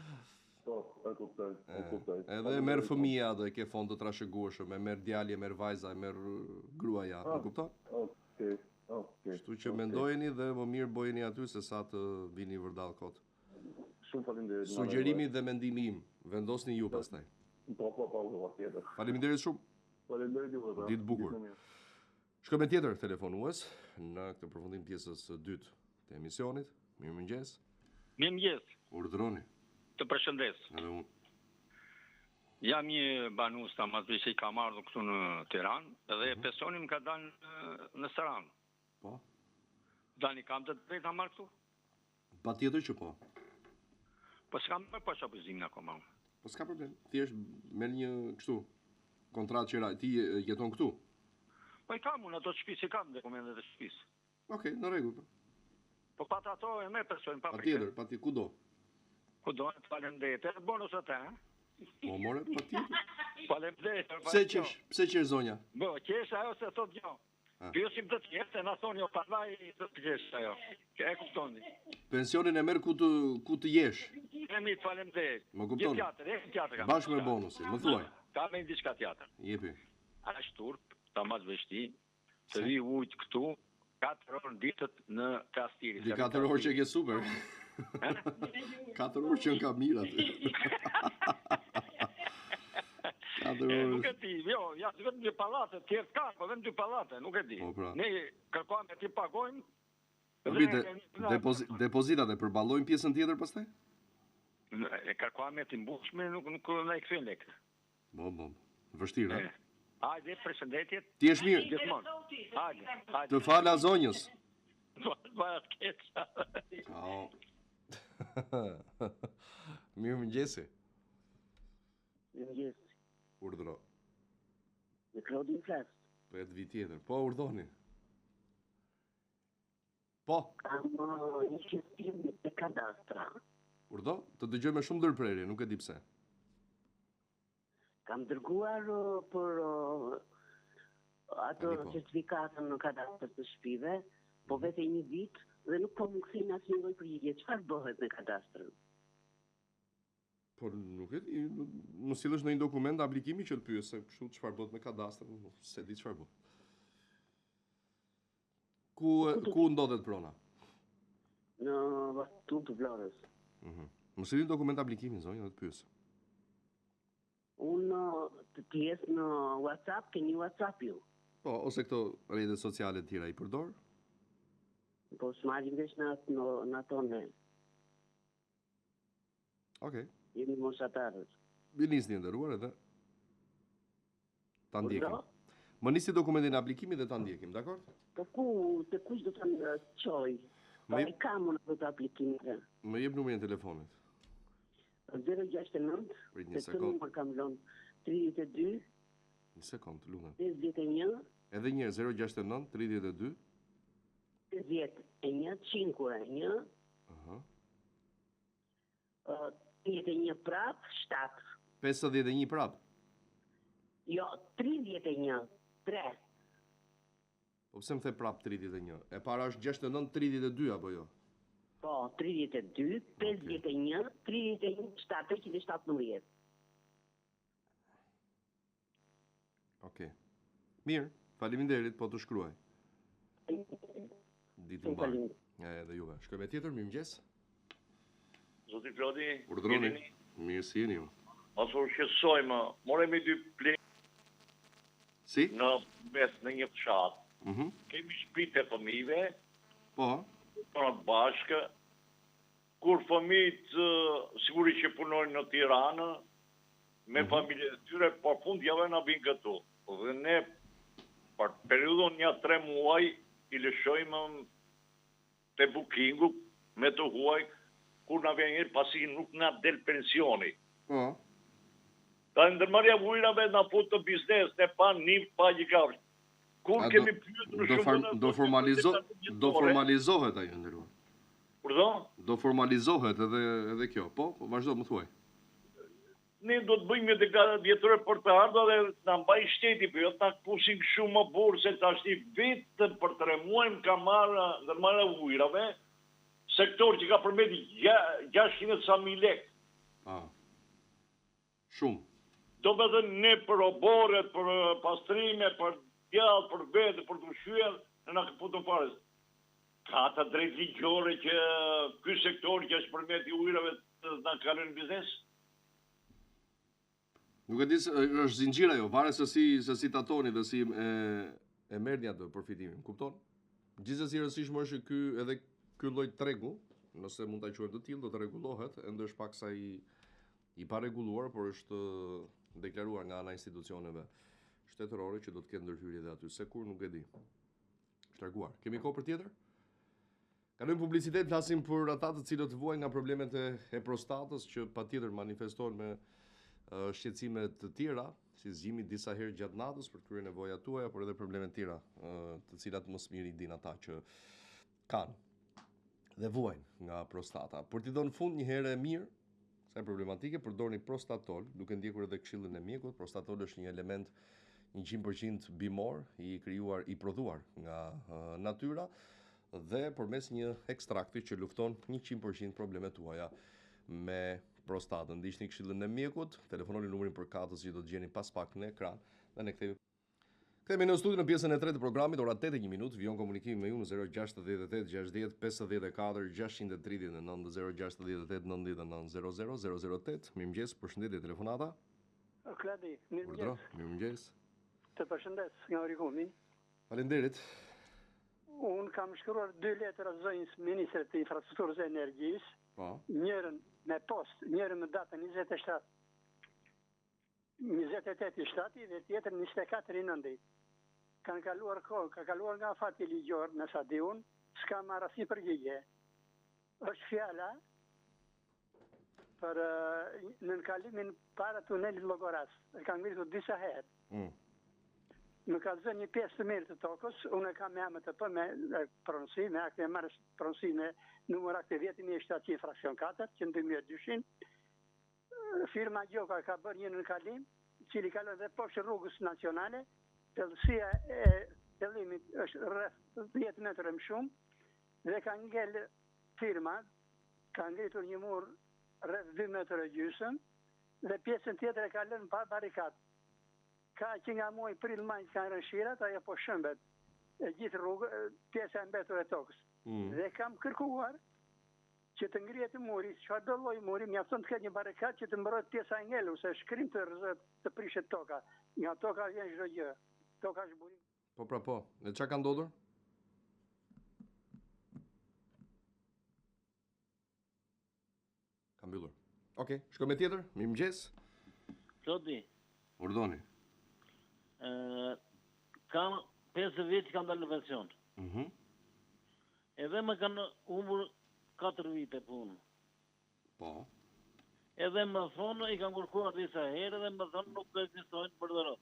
Po, e kuptoj, e kuptoj. Edhe e merr fëmija do e ke fond të trashëgueshëm, e merr djali, e merr vajza, e merr gruaja, më ah, kupton? Okej, okej. Kështu që mendojeni dhe më mirë bëjeni aty se sa të vini vërdall kot. Shumë faleminderit. Sugjerimi dhe mendimi im, vendosni ju pastaj. Po, po, po, po, patjetër. Faleminderit shumë. Faleminderit juve. Pra. Ditë bukur. Shkojmë me tjetër telefonues në këtë përfundim pjesës së dytë të emisionit. Mirëmëngjes. Mirëmëngjes. Urdhëroni. Të përshëndes. Edhe unë. Jam një banues tamam që kam ardhur këtu në Tiranë dhe mm -hmm. pensioni më ka dalë në, në Sarandë. Po. Tani kam të drejtë ta marr këtu? Patjetër që po. Po s'kam bërë pasaportimin akoma. Po s'ka problem. Thjesht merr një kështu kontratë qira, ti jeton këtu. Po i kam unë ato të shtëpisë, i kam dokumentet e shtëpisë. Okej, okay, në rregull. Po. Po pa ato e merr pensionin pa frikë. Patjetër, patjetër, kudo. Kudo, faleminderit. Edhe bonus atë, ha? Po more, patjetër. Faleminderit. Pse qesh? Pse qesh zonja? Po, qesh ajo se thotë jo. Pyesim të tjerë se na thonë jo prandaj do të qesh ajo. Që e kuptoni. Pensionin e merr ku të ku të jesh. Jemi faleminderit. Më kupton? Një tjetër, një tjetër kam. Bashkë me bonusin, më thuaj. Kam një diçka tjetër. Jepi. A është turp, ta mas veshti, të vi ujt këtu, 4 orë ditët në te Astiri. Di 4 orë që ke super. 4 orë që ka mirë aty. 4 orë. Nuk e di, jo. Jo, ja vetëm dy pallate, tjerë ka, po vetëm dy pallate, nuk e di. Po, pra. Ne kërkojmë t'i pagojmë. Po de, depozi, depozitat e përballojnë pjesën tjetër pastaj? E kërkojmë t'i mbushim, nuk nuk na i kthejnë lekët. Po, po. Vështirë, a? Hajde, përshëndetje. Ti je mirë. Gjithmonë. Hajde, hajde. Të fala zonjës. Po, po, të keq. Ciao. Mirëmëngjesi. Mirëmëngjesi. Urdhro. Me Klodin flas. Po e të vit tjetër. Po, urdhoni. Po. Kam uh, një shqetësim te kadastra. Urdhro, të dëgjoj me shumë ndërprerje, nuk e di pse. Kam dërguar uh, për uh, atë Tani po. certifikatën në kadastër të shtëpive, po Mhm. vete një vit dhe nuk po më kthejnë asnjë lloj përgjigje. Çfarë bëhet me kadastrën? Po nuk e di, më sillësh ndonjë dokument aplikimi që të pyes se kështu çfarë bëhet me kadastrën, nuk se di çfarë bëhet. Ku ku ndodhet prona? Në Vatung të Vlorës. Mhm. Më sillni dokument aplikimi zonjë dhe të pyes. Unë të të jes në WhatsApp, keni WhatsApp ju. Po, ose këto rrjetet sociale të tjera i përdor? Po s'marrim vesh në atë në, në ato ne. Okej. Jemi moshatarët. Më nisni e nderuar edhe ta ndjekim. Urdhro? Më nisni dokumentin e aplikimit dhe ta ndjekim, dakor? Po ku, te kush do të më çoj? Po Më e kam unë ato të aplikimeve. Më jep numrin e telefonit. 069, Prit një se këtë sekond. numër kam lënë, 32, Një sekond, lutem. 51, Edhe një herë 069 32 51, 5 1, Aha. 31 prap, 7. 51 prap. Jo, 31, 3. Po pse më the prap 31? E para është 69 32 apo jo? Po, 32, 51, 31, 7, 317. Okej. Mirë, faleminderit, po të shkruaj. Ditë Shumë mbarë. faleminderit. Edhe juve. Shkojmë me tjetër, mirëmëngjes. Zoti Klodi, Urdhroni. mirë jeni? Mirë si jeni ju. Mos u shqetësojmë, moremi dy ple Si? në mes në një fshat. Mhm. Kemi shtëpitë e fëmijëve, Po. tonat bashkë. Kur fëmijët ë, sigurisht që punojnë në Tiranë me Mhm. familjet e tyre, por fund jave na vinë këtu. Dhe ne për periudhën një 3 muaj i lëshojmë te bookingu me të huaj kur na vjen një pasi nuk na del pensioni. Po. Ta ndërmarrja e ujërave na fut në biznes, ne pa nim, pa një kafshë. Kur A do- kemi pyetur Do shumë form, në- do formalizo do formalizohet ajo nderuar. Urdhë? Do formalizohet edhe edhe kjo. Po, po vazhdo më thuaj. Ne do të bëjmë një deklaratë vjetore për të ardhur dhe na mbaj shteti, po jo të na kpusin kështu më burr se tashti vetëm për 3 muaj më ka marrë ndërmarrja e ujërave, sektor që ka përmeti 600 sa mijë lekë. Ah. Shumë. Do me thënë ne për oboret, për eh, pastrime, për djallë, për vete, për të ushqyer, ne na këputën fare. Ka të drejtë ligjore që ky sektor që është përmeti ujërave të na kalojë në biznes? Nuk e di se është zinxhir ajo, varet se si se si tatoni dhe si e e merrni atë përfitimin, kupton? Gjithsesi e rëndësishme është që ky edhe ky lloj tregu, nëse mund ta quajmë të tillë, do të rregullohet, ende është paksa i i parregulluar, por është deklaruar nga ana e institucioneve shtetërore që do të ketë ndërhyrje edhe aty, se kur nuk e di. Është larguar. Kemi kohë për tjetër? Kalojmë publicitet, flasim për ata të cilët vuajnë nga problemet e, e prostatës që patjetër manifestohen me ë, shqetësime të tjera, si zgjimi disa herë gjatë natës për të kryer nevojat tuaja, por edhe probleme të tjera, ë, të cilat më së miri i din ata që kanë dhe vuajnë nga prostata. Për t'i dhënë fund një herë e mirë kësaj problematike, përdorni prostatol, duke ndjekur edhe këshillën e mjekut. Prostatol është një element 100% bimor i krijuar, i prodhuar nga ë, natyra dhe përmes një ekstrakti që lufton 100% problemet tuaja me prostatën. Ndiqni këshillën e mjekut, telefononi numrin përkatës që do të gjeni pas pak në ekran dhe ne kthehemi Kthehemi në studio në pjesën e tretë të programit, ora 8:01 minutë, vijon komunikimi me ju në 068 60 54 639 068 99 00 008. Mirëmëngjes, përshëndetje telefonata. Kladi, Urdhro, mirëmëngjes. mirëmëngjes. Të përshëndes nga Orikumi. Faleminderit. Unë kam shkruar dy letra zonjës ministre të Infrastrukturës dhe Energjisë. Po. Njërën me postë, njërën me datën 27 28 i shtati dhe tjetrën 24 i nëndi. Kanë kaluar kohë, ka kaluar nga afati ligjor, me sa di unë, s'kam marrë asnjë përgjigje. Është fjala për nënkalimin para tunelit Llogoras. E kam ngritur disa herë. Mm. Më ka zënë një pjesë të mirë të tokës, unë e kam me AMTP, me pronësi, me akte e marrjes pronësi me numër akte 10700 fraksion 4, që në 2002-shin. Firma Gjoka ka bërë një nënkalim, i cili kalon dhe poshtë rrugës nacionale, thellësia e thellimit është rreth 10 metra më shumë, dhe ka ngel firma, ka ngritur një mur rreth 2 metra e gjysëm, dhe pjesën tjetër e ka lënë pa barrikadë. Ka që nga muaji prill maj që kanë rënë shirat, ajo po shëmbet e gjithë rrugë, pjesa e mbetur e tokës. Mm. Dhe kam kërkuar që të ngrihet muri, çfarëdo lloj muri, mjafton të ketë një barrikadë që të mbrohet pjesa e ngelur, se është krim të rrëzohet, të prishet toka. Nga toka vjen çdo gjë. Toka është burim. Po pra po, dhe ça ka ndodhur? Ka mbyllur. Okej, okay, shkojmë me tjetër. Mirëmëngjes. Klodi. Urdhoni. Ë kam 5 vjet që kam dalë në pension. Mhm. Mm Edhe më kanë humbur 4 vite punë. Po. Edhe më thonë, i kam kërkuar disa herë dhe më thonë nuk ekzistojnë borderot.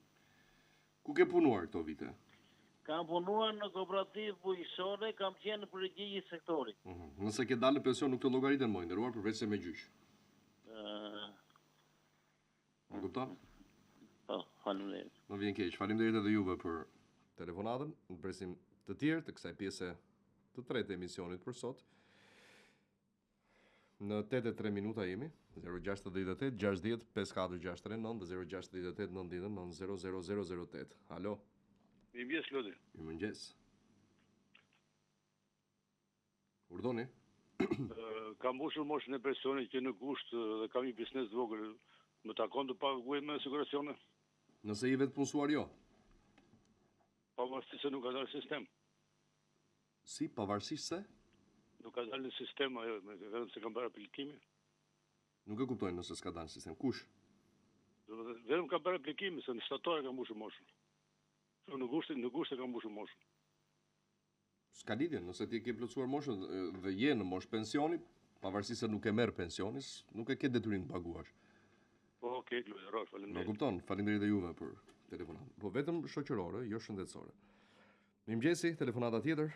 Ku ke punuar këto vite? Kam punuar në kooperativë bujqësore, kam qenë përgjegjës sektori. Mm -hmm. Nëse ke dalë në pension nuk të llogariten më i nderuar përveç se me gjyq. Ëh. Më kupton? Po, faleminderit. Më vjen keq. Faleminderit edhe juve për telefonatën. Ne presim të tjerë të kësaj pjese të tretë të emisionit për sot. Në 8 e 3 minuta jemi, 068 60 54 639 dhe 068 99 00008. Alo. Mirëmëngjes, Klodi. Mirëmëngjes. Urdhoni. Kam mbushur moshën e pensionit që në gusht dhe kam një biznes të vogël. Më takon të paguaj më siguracione? Nëse je i vetëpunësuar jo. Pavarësisht se nuk ka dalë sistem. Si, pavarësisht se? Nuk ka dalë në sistem ajo, vetëm se kam bërë aplikimin. Nuk e kuptoj nëse s'ka dalë në sistem. Kush? Domethënë, vetëm kam bërë aplikimin, se në shtator e kam mbushur moshën. Në gusht, në gusht e kam mbushur moshën. S'ka lidhje, nëse ti e ke plotësuar moshën dhe je në moshë pensioni, pavarësisht se nuk e merr pensionin, nuk e ke detyrim të paguash. Po, okay, Klodi, rrofsh, faleminderit. Më kupton, faleminderit edhe juve për telefonatën. Po vetëm shoqërore, jo shëndetësore. Mirëmëngjesi, telefonata tjetër.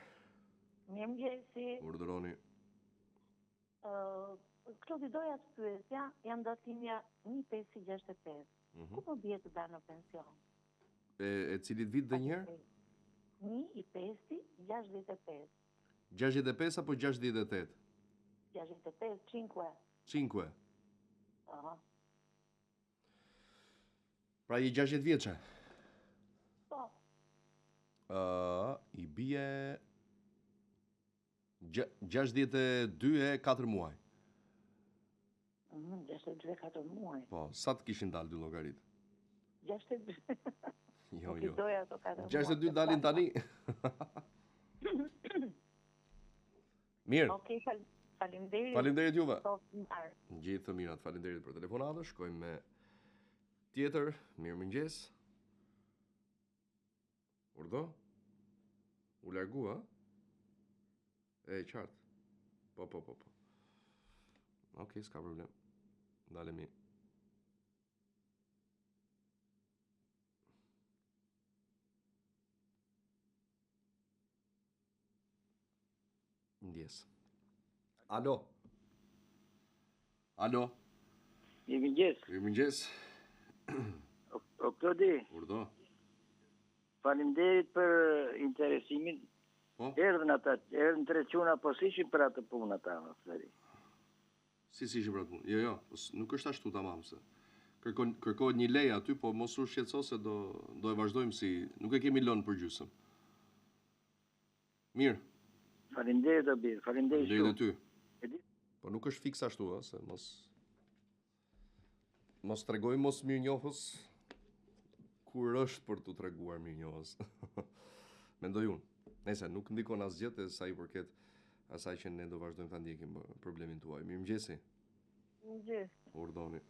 Mirëmëngjesi. Urdhëroni. Ë, Klodi doja të pyesja, jam datëlindja 1565. Mm -hmm. Kur më bie të dal në pension? E, e cilit vit dhe njëherë? 1 i 5 65. 65 apo 68? 65, 5. 5. Aha. Pra je 60 vjeçe? Po. Ë, i bie 62 e 4 muaj. Mm, 62 e 4 muaj. Po, sa të kishin dalë dy llogaritë? 62. Jo, jo. Doja ato 4 muaj. 62 dalin tani. Mirë. Okej, okay, faleminderit. Faleminderit juve. Gjithë të mirat, faleminderit për telefonatën. Shkojmë me tjetër. Mirëmëngjes. Urdhëro? U largua? E qartë. Po, po, po, po. Okej, s'ka problem. Ndalemi. Ndjesë. Alo. Alo. Mirëmëngjes. Mirëmëngjes. O Klodi. Urdhëro. Faleminderit për interesimin. Po? Erdhën ata, erdhën tre çuna, po s'ishin për atë punë ata, Klodi. Si s'ishin për atë punë? Jo, jo, po nuk është ashtu tamam se. Kërkon kërkohet një leje aty, po mos u shqetëso se do do e vazhdojmë si nuk e kemi lënë për gjysmë. Mirë. Faleminderit o bir, faleminderit shumë. Faleminderit ty. Po nuk është fiks ashtu, ë, se mos mos tregoj mosmirënjohës. Kur është për t'u treguar mirënjohës. Mendoj unë. Nëse nuk ndikon asgjë te sa i përket asaj që ne do vazhdojmë ta ndjekim problemin tuaj. Mirëmëngjesi. Mirëmëngjes. Urdhoni.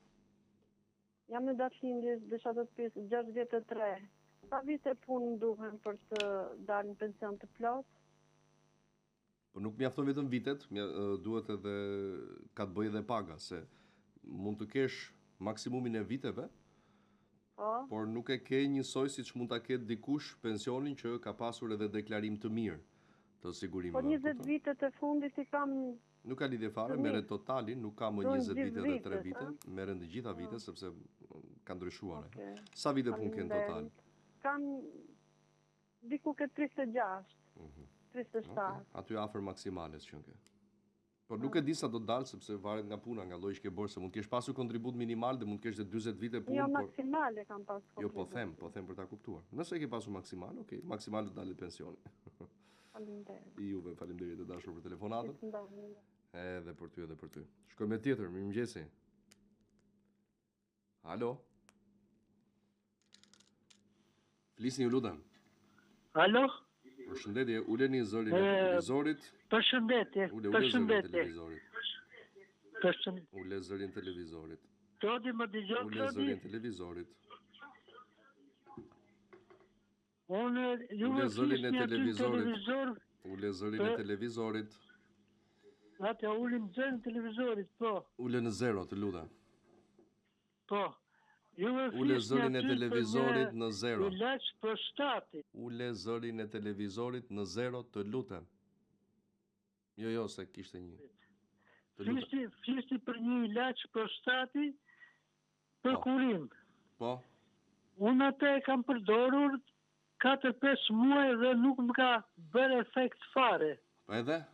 Jam në datëlindje, desha të të pyes 63. Sa vite punë duhen për të dalë në pension të plotë? Po nuk mjafton vetëm vitet, duhet edhe ka të bëjë edhe paga, se mund të kesh maksimumin e viteve, po. por nuk e ke njësoj siç mund ta ketë dikush pensionin që ka pasur edhe deklarim të mirë të sigurimeve. Po 20 vitet e fundit i kam Nuk ka lidhje fare, merret totali, nuk ka më 20 vite dhe 3 vite, merren të gjitha vitet sepse ka ndryshuar. Okay. Sa vite punë ke në total? Kam Diku ke 36, 37. Okej, Aty afër maksimales që ke. Po nuk e di sa do të dalë sepse varet nga puna, nga lloji që ke bërë, se mund të kesh pasur kontribut minimal dhe mund të kesh dhe 40 vite punë, Jo por maksimale kam pas Jo, po kontribut. them, po them për ta kuptuar. Nëse e ke pasur maksimal, okay, maksimal do dalë pensioni. Faleminderit. I juve faleminderit e dashur për telefonatën. Gjithë ndonjë. Edhe për ty edhe për ty. Shkojmë me tjetër, mirëmëngjesi. Alo. Flisni ju lutem. Alo? Përshëndetje, uleni zërin e televizorit. Përshëndetje, Ule, ule zërin e televizorit. Përshëndetje. Ule zërin e televizorit. Klodi më dëgjon Ule Klodi? zërin e televizorit. Unë ju Ule më zërin e flisni aty në televizorit. televizor, Ule zërin e televizorit. atë ulim zërin e televizorit, po, Ule në zero, të lutem. po. Ju më Ule flisni zërin e aty për televizorit një në zero. Ilaç prostati. Ule zërin e televizorit në zero, të lutem. Jo, jo, se kishte një. Të lutem. Flisni, flisni për një ilaç prostati për Po. kurim. Po. Unë atë e kam përdorur 4-5 muaj dhe nuk më ka bërë efekt fare. Po edhe?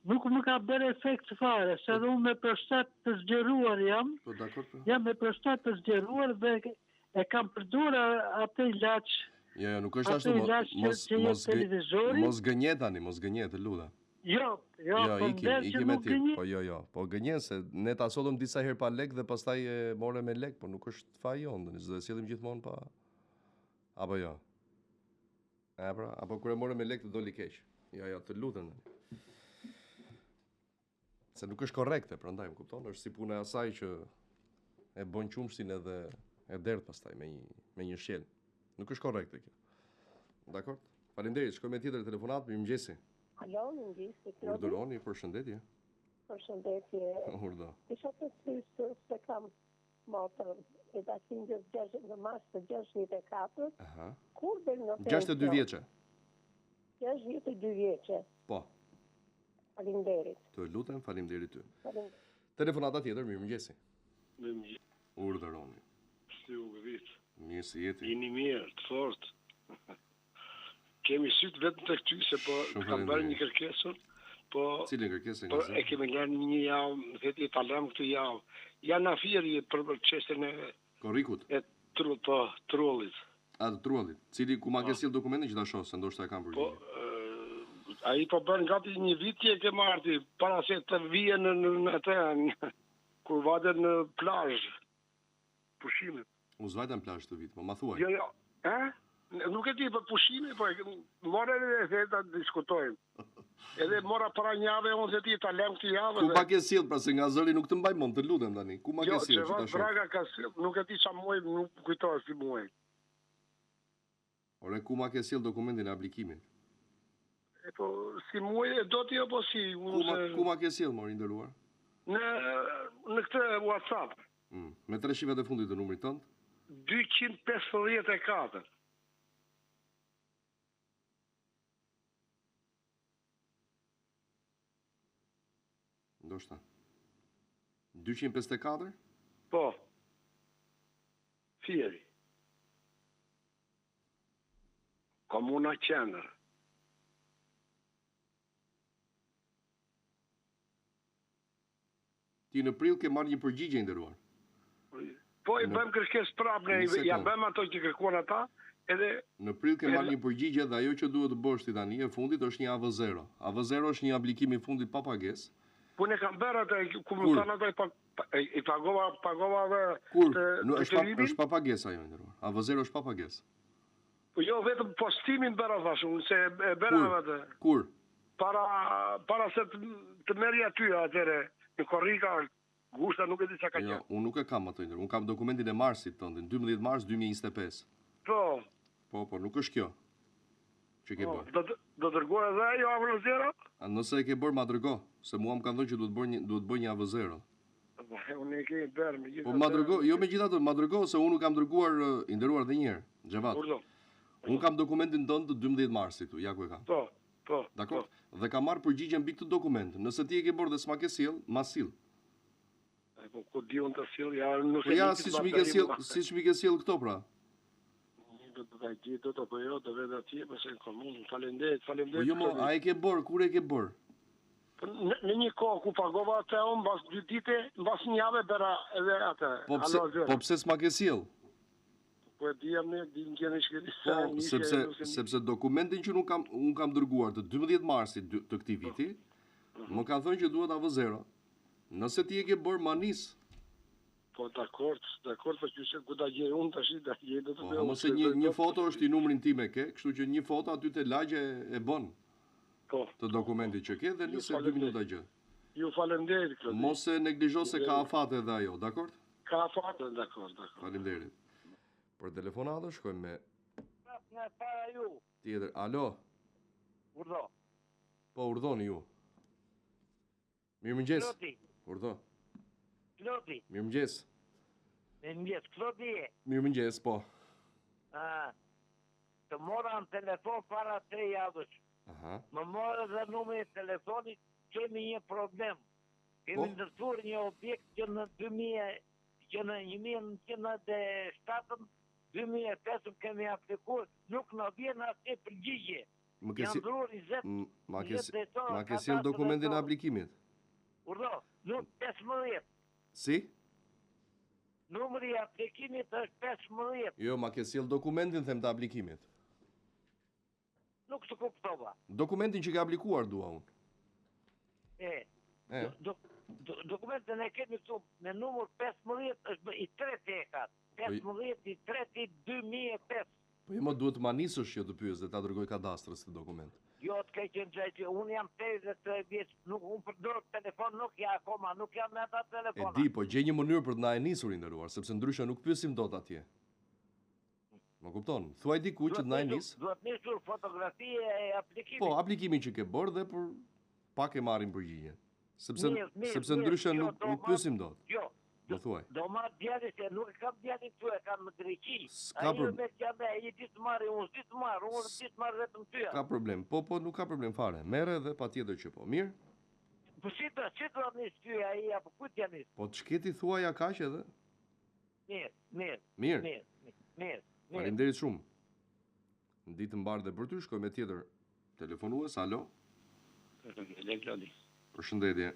Nuk më ka bërë efekt fare, se edhe unë me prostat të zgjeruar jam, Po dakord. Po. jam me prostat të zgjeruar dhe e kam përdorur atë ilaç. Jo, jo, nuk është Atë ashtu, mo- ilaç që- mos që jep mos gë- televizori. mos gënje tani, mos gënje, të lutem. Jo, jo, Jo, po ikim, nder që ikim me nuk ti. gënje. Po jo, jo, po gënjen se ne ta sollëm disa herë pa lek dhe pastaj e more me lek, po nuk është faji jonë, tani s'do e sjellim gjithmonë pa Apo jo. E pra, apo kur e more me lek të doli keq. Jo, jo, të lutem tani. Se nuk është korrekte, prandaj më kupton, është si puna e asaj që e bën qumshtin edhe e derdh pastaj me një me një shqel. Nuk është korrekte kjo. Dakor? Faleminderit, shkojmë me tjetër telefonat, mirëmëngjesi. Alo, mirëmëngjesi, Klodi. Urdhëroni, përshëndetje. Përshëndetje. Urdhë. Isha të pyesur se kam motrën e datëlindjes 6 në mars të 64. Aha. Kur del në pension? 62 vjeçe. 62 vjeçe. Po, Faleminderit. të lutem, faleminderit ty. Faleminderit. Telefonata tjetër, mirëmëngjesi. Mirëmëngjes. Urdhëroni. Si u gdhit. Mirë si jeti. Jeni mirë, të fort. Kemi sytë vetëm tek ty se po Shumë kam bërë një faleminderit. kërkesë, po Cilën kërkesë nga po zë? e kemi lënë një javë, më theti ta lëm këtë javë. Janë na thirrje për për çështjen e Korrikut. e tru, po, trullit. A të truallit. Cili ku ma ke sjell dokumentin që ta shoh se ndoshta e kam Po përgjigje. ë, ai po bën gati një vit që e ke marrë ti, para se të vije në në, në atë në, kur vajte në plazh pushimet. Unë s'vajta në plazh këtë vit, po ma thuaj. Jo, jo. Ë? Nuk e di për pushime, po e more edhe the ta diskutojmë. Edhe mora para një jave, unë the ti ta lëm këtë javë. Ku dhe- ma ke sjell pra se nga zëri nuk të mbaj mend, të lutem tani. Ku ma Jo, ke sjell që ta Xhevat shoh? Braga ka sjell, nuk e di ça muaj, nuk më kujtohet si muaj. Ore ku ma ke sjell dokumentin e aplikimit? E po si muaj e do ti apo si? Ku Unë ma se- ku ma ke sjell mor i nderuar? Në në këtë WhatsApp Mm. Me tre shifrat e fundit të numrit tënd? 254. Ndoshta. 254? Po. Fieri. Komuna qendër. Ti në prill ke marrë një përgjigje i nderuar. Po i Në- bëjmë kërkesë prapë, ne Një i- ja sekond. bëjmë ato që kërkuan ata, edhe Në prill ke marrë Edhe- një përgjigje dhe ajo që duhet të bësh ti tani e fundit është një AV0. AV0 është një aplikim i fundit pa pagesë. Po unë e kam bërë atë, ku më thanë ata i pa, i pagova, pagova dhe Kur? Të, Nuk, është pa, është pa pagesë ajo i nderuar. AV0 është pa pagesë. Po jo vetëm postimin bëra thash unë se e bëra atë. Kur? Para para se të, të merrja aty atëre në korrik a gusht a nuk e di çka ka jo, qenë. Jo, unë nuk e kam atë i nderuar. Unë kam dokumentin e marsit tëndin, 12 mars 2025. Po. Po, po, nuk është kjo që ke po, bërë. Do do dërgoj edhe ajo AV0? A nëse e ke bërë ma dërgo, se mua më kanë thënë që duhet bërë një duhet bëj një AV0. Po, unë e kemi bërë megjithatë. Po ma dërgo, jo megjithatë, ma dërgo se unë kam dërguar i nderuar edhe një herë, Xhevat. Urdhëro. Unë kam dokumentin tënd të 12 marsit këtu, ja ku e kam. Po, po. Dakor? Po. Dhe kam marrë përgjigje mbi këtë dokument. Nëse ti e ke bërë dhe s'ma ke sjell, ma sill. Po ku di unë të sill, ja nuk po ja siç m'i ke sjell, siç m'i ke sjell këto pra. Do të ta gjej do të apo jo, do vetë atje, po se në komunë. Faleminderit, faleminderit. Po jo, mo, a e ke bërë, kur e ke bërë? Po, në, në një kohë ku pagova atë unë mbas dy dite, mbas një jave bëra edhe atë. Po pse, po pse s'ma ke sjell? Po e di jam ne, di në gjene shkëri. Po, sepse, sepse dokumentin që nuk kam, unë kam dërguar të 12 marsit të këtij viti, po. më kanë thënë që duhet AV0. Nëse ti e ke bërë ma nis. Po dakord, dakord, po qysh ku ta gjej unë tash, ta gjej do të po, bëj. Po një një foto është ti numrin tim e ke, kështu që një foto aty te lagje e bën. Po. Të dokumentit që ke dhe nise 2 minuta gjë. Ju faleminderit Klodi. Mos e neglizho se ka afate edhe ajo, dakord? Ka afate, dakord, dakord. Faleminderit. Për telefonatën shkojmë me Prap nga para ju. Tjetër, alo. Urdhno. Po urdhoni ju. Mirëmëngjes. Klodi. Urdhno. Klodi. Mirëmëngjes. Mirëmëngjes, Klodi je. Mirëmëngjes, po. Ah. Të mora në telefon para tre javësh. Aha. Më more dhe numrin e telefonit, kemi një problem. Kemi po? ndërtuar një objekt që në 2000 që në 1997 2005 kemi aplikuar, nuk na vjen asnjë përgjigje. Më ke si... 20, ma ke si... Ma ke sjell dokumentin e aplikimit? Urdhno, nuk 15. Si? Numri i aplikimit është 15. Jo, ma ke sjell dokumentin them të aplikimit. Nuk të kuptova. Dokumentin që ke aplikuar dua unë. E. E. Do, do, dokumentin e kemi këtu me numër 15 është i treti e ka. 15 i treti 2005. Po jo më duhet të ma nisësh që të pyes dhe ta dërgoj kadastrës këtë dokument. Jo, të keqen gjë që unë jam 83 vjeç, nuk unë përdor telefon, nuk ja akoma, nuk jam me ata telefona. E di, po gjej një mënyrë për të na e nisur i nderuar, sepse ndryshe nuk pyesim dot atje. Më kupton? Thuaj dikujt që të na e nis. Duhet nisur fotografi e aplikimit. Po, aplikimin që ke bërë dhe për pak e marrim përgjigje. Sepse mirë, mirë, sepse ndryshe jo, nuk nuk pyesim dot. Jo. Më thuaj. Do marr djalin se nuk e kam djalin këtu, e kam në Greqi. S'ka problem. Ai vetë jam ai di të marrë, unë s'di të marr, unë di të marr vetëm ty. Ka problem. Po, po, nuk ka problem fare. Merre dhe patjetër që po. Mirë? Po si do, si do nis ty ai apo kujt ja nis? Po ç'ke ti thuaja kaq edhe? Mirë, mirë. Mirë. Mirë, mirë. Faleminderit shumë. Ditë të mbarë dhe për ty, shkoj me tjetër telefonues. Alo. Përshëndetje Klodi. Përshëndetje.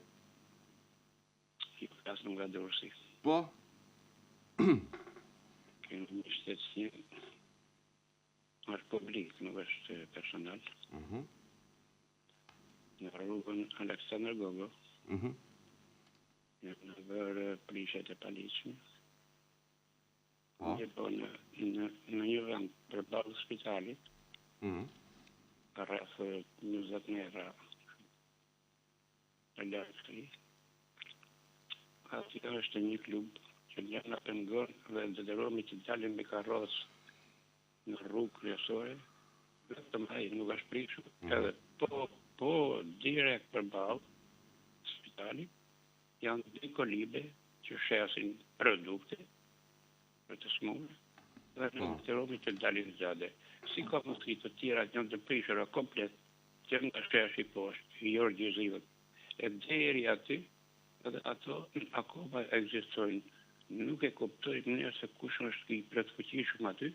Ju flas nga Durrësi. Po. Kemi një shqetësim është publik, nuk është personal. Mhm. Mm në rrugën Aleksandër Gogo. Mhm. Mm Janë bërë prishjet e paligjshme. Po. Mirëpo në, në, në një vend përballë spitalit, mm -hmm. rreth 20 metra në largësi, aty është një klub që ne na pengon dhe detyrohemi të dalim me karrocë në rrugë kryesore, vetëm ai nuk është prishur, mm -hmm. edhe po, po direkt përballë spitalit, Janë dy kolibe që shesin produkte për të sëmurë dhe ne po. detyrohemi të dalim në xhade. Si ka mundësi të tjera janë të prishura komplet që nga sheshi poshtë, i Jorgji Ziut, e deri aty dhe ato akoma ekzistojnë. Nuk e kuptojmë ne se kush është i plotfuqishëm aty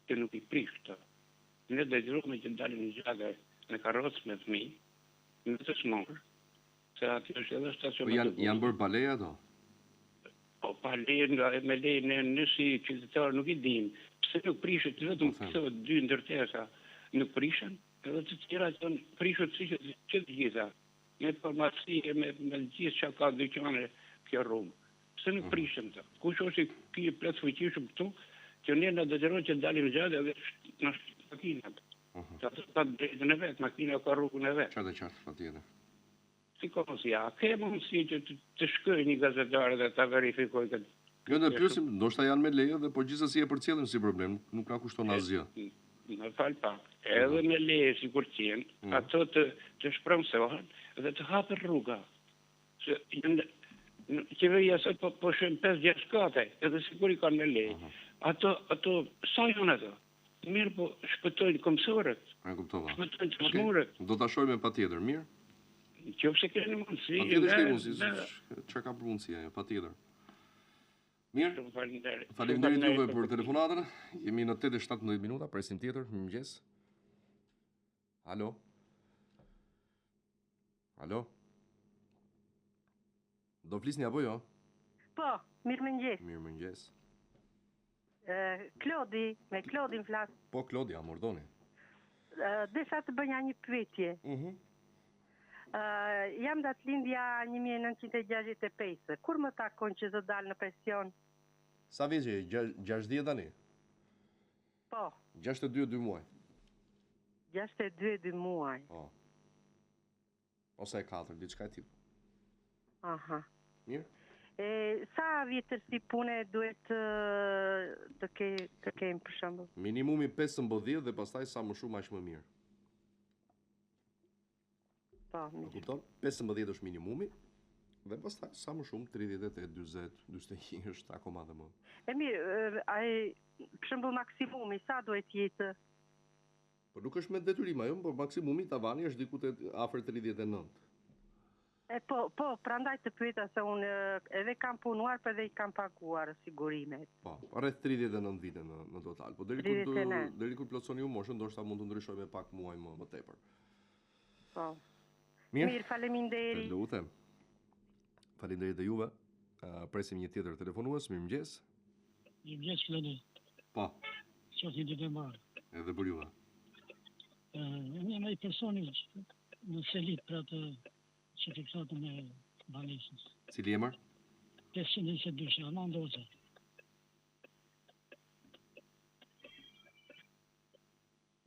që nuk i prish këto. Ne detyrohemi të dalim në xhade me karrocë me fëmijë, me të sëmurë, Se aty është edhe stacion Po janë janë bërë pa leje ato? Po pa leje nga me leje ne ne si qytetarë nuk i dimë. Pse nuk prishet vetëm po, këto dy ndërtesa nuk prishen, edhe të tjerat janë prishur si që që të gjitha. Me farmaci e me, me gjithë që ka dyqane kjo rrugë. Pse nuk mhm. prishen të? Kush është ky i plotfuqishëm këtu, që ne na detyron që dalim gjatë edhe na makinat. Mhm. Ta të ta drejtën e vet, makina ka rrugën e vet. Qartë, qartë, patjetër. Si ka mundësi, a ke mundësi që të, të shkojë një gazetar dhe ta verifikojë këtë? Jo, ne pyesim, ndoshta janë me leje dhe po gjithsesi e përcjellim si problem, nuk na kushton asgjë. Më fal pak, edhe me leje sikur të jenë, mm. ato të të shpronësohen dhe të hapet rruga. Se janë qeveria sot po po shemb 5-6 kate, edhe sikur i kanë me leje. Ato ato sa janë ato? Mirë, po shpëtojnë këmbësorët. E kuptova. Shpëtojnë të sëmurët. Do ta shohim me patjetër, mirë? Në qoftë se keni mundësi. Patjetër që kemi mundësi, çka ka për mundësi ajo, patjetër. Mirë. Shumë faleminderit. Faleminderit juve për telefonatën. Jemi në 8:17 minuta, presim tjetër. Mirëmëngjes. Alo. Alo. Do flisni apo jo? Po, mirëmëngjes. Mirëmëngjes. Klodi, me Klodin flas. Po Klodi, jam urdhëroni. Desha të bëja një pyetje. Mhm. Mm jam datëlindja 1965. Kur më takon që të dal në pension? Sa vjeç je? 60 tani? Po. 62 e 2 muaj. 62 e 2 muaj. Po. Ose e 4, diçka e tillë. Aha. Mirë. E, sa vjetërsi pune duhet të, të, ke, të kem për shembull? Minimumi 15 dhe pastaj sa më shumë aq më mirë. Po, mirë. Kupton? 15 është minimumi dhe pastaj sa më shumë 38, 40, 41 është akoma dhe më. E mirë, ai për shembull maksimumi sa duhet jetë? Po nuk është me detyrim ajo, por maksimumi tavani është diku te afër 39. E po, po, prandaj të pyeta se unë edhe kam punuar, po edhe i kam paguar sigurimet. Po, rreth 39 vite në në total. Po deri kur deri kur plotësoni ju moshën, ndoshta mund të ndryshojë me pak muaj më më tepër. Po. Mirë, Mirë faleminderit. Të lutem. Faleminderit dhe juve. Uh, presim një tjetër telefonues. Mirëmëngjes. Mirëmëngjes, Klodi. Po. Qoftë një ditë e mbarë. Edhe për juve. Unë jam ai personi në Selitë për atë certifikatën e banesës. Cili emër? 522, Armand Hoxha.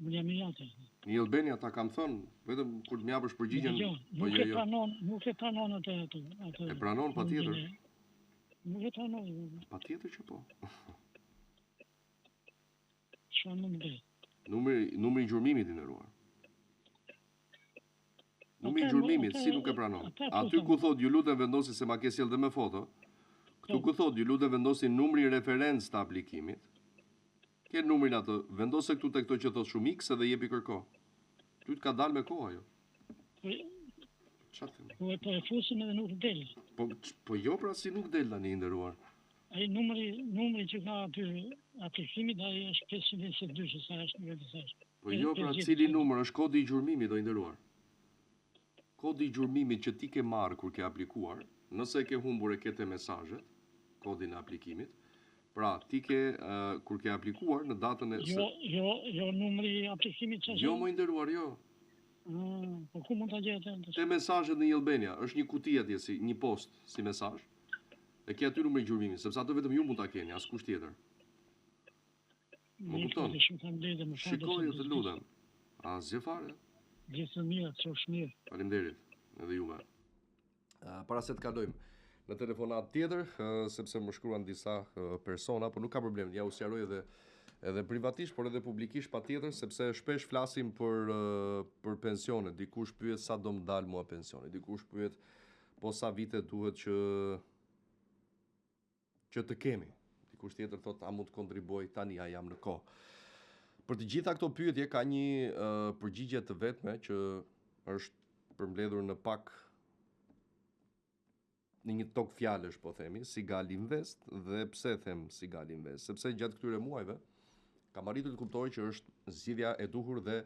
Unë jam i jati. Në Albania ta kam thënë, vetëm kur të më japësh përgjigjen. Jo, po nuk jo, e jo. pranon, nuk e pranon atë atë. atë e pranon patjetër. Nuk e pranon. Patjetër që po. Çfarë mund të bëj? Numri numri i gjurmimit i nderuar. Numri i gjurmimit si nuk e pranon. Aty ku thot ju lutem vendosi se ma ke sjellë dhe me foto. Këtu po. ku thot ju lutem vendosi numrin referencë të aplikimit. Ke numrin atë, vendose këtu te këto që thot shumë X edhe jepi kërko. Ty të ka dalë me kohë ajo. Po Çfarë them? Po po e fusim edhe nuk del. Po po jo pra si nuk del tani i nderuar. Ai numri numri që ka aty aplikimit ai është 522 që sa është nuk e di sa është. Po jo pra cili numër është kodi i gjurmimit o i nderuar. Kodi i gjurmimit që ti ke marrë kur ke aplikuar, nëse e ke humbur e ke te mesazhet, kodin e aplikimit. Pra, ti ke uh, kur ke aplikuar në datën e Jo, jo, jo numri i aplikimit ç'është? Jo, mo i nderuar, jo. Mm, po ku mund ta gjej atë? Te mesazhet në e-Albania, është një kuti atje si një post si mesazh. E ke aty numrin e gjurmimit, sepse atë vetëm ju mund ta keni, askush tjetër. Më kupton? Shikoje, të lutem. Asgjë fare. Gjithë të mirat, qofsh mirë. Faleminderit, edhe juve. Para se të kalojmë në telefonatë tjetër, sepse më shkruan disa persona, por nuk ka problem, ja u sqaroj edhe edhe privatisht, por edhe publikisht patjetër, sepse shpesh flasim për për pensione. Dikush pyet sa do më dalë mua pensioni, dikush pyet po sa vite duhet që që të kemi. Dikush tjetër thotë a mund të kontribuoj tani, a jam në kohë. Për të gjitha këto pyetje ka një uh, përgjigje të vetme që është përmbledhur në pak në një togfjalësh po themi, Sigal Invest dhe pse them Sigal Invest, sepse gjatë këtyre muajve kam arritur të kuptoj që është zgjidhja e duhur dhe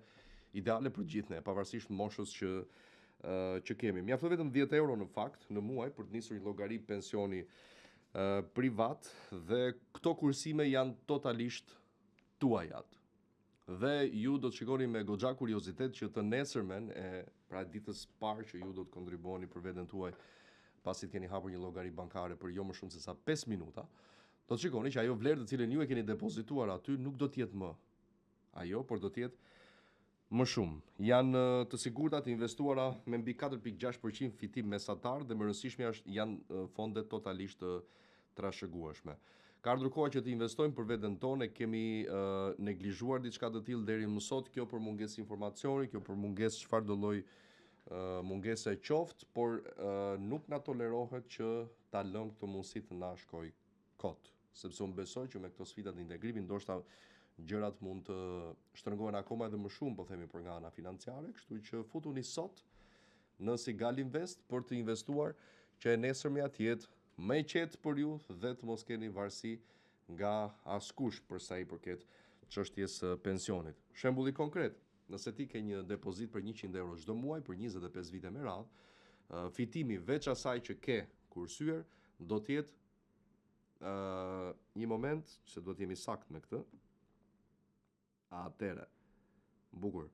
ideale për gjithë ne, pavarësisht moshës që që kemi. Mjafton vetëm 10 euro në fakt në muaj për të nisur një llogari pensioni privat dhe këto kursime janë totalisht tuajat. Dhe ju do të shikoni me goxha kuriozitet që të nesërmen e pra ditës parë që ju do të kontribuoni për veten tuaj pasi të keni hapur një llogari bankare për jo më shumë se sa 5 minuta, do të shikoni që ajo vlerë të cilën ju e keni depozituar aty nuk do të jetë më ajo, por do të jetë më shumë. Janë të sigurta të investuara me mbi 4.6% fitim mesatar dhe më rëndësishmja është janë fonde totalisht të trashëgueshme. Ka ardhur koha që të investojmë për veten tonë, e kemi uh, neglizhuar diçka të tillë deri më sot, kjo për mungesë informacioni, kjo për mungesë çfarëdo lloj uh, mungese qoftë, por uh, nuk na tolerohet që ta lëmë këtë mundësi të na shkojë kot, sepse unë besoj që me këto sfida të integrimit ndoshta gjërat mund të shtrëngohen akoma edhe më shumë, po themi për nga ana financiare, kështu që futuni sot në Sigal Invest për të investuar që e nesërmja të jetë më e qetë për ju dhe të mos keni varësi nga askush për sa i përket çështjes së pensionit. Shembulli konkret, nëse ti ke një depozit për 100 euro çdo muaj për 25 vite me radhë, fitimi veç asaj që ke kursyer do të jetë uh, një moment se duhet të jemi sakt me këtë. Atëherë. Bukur.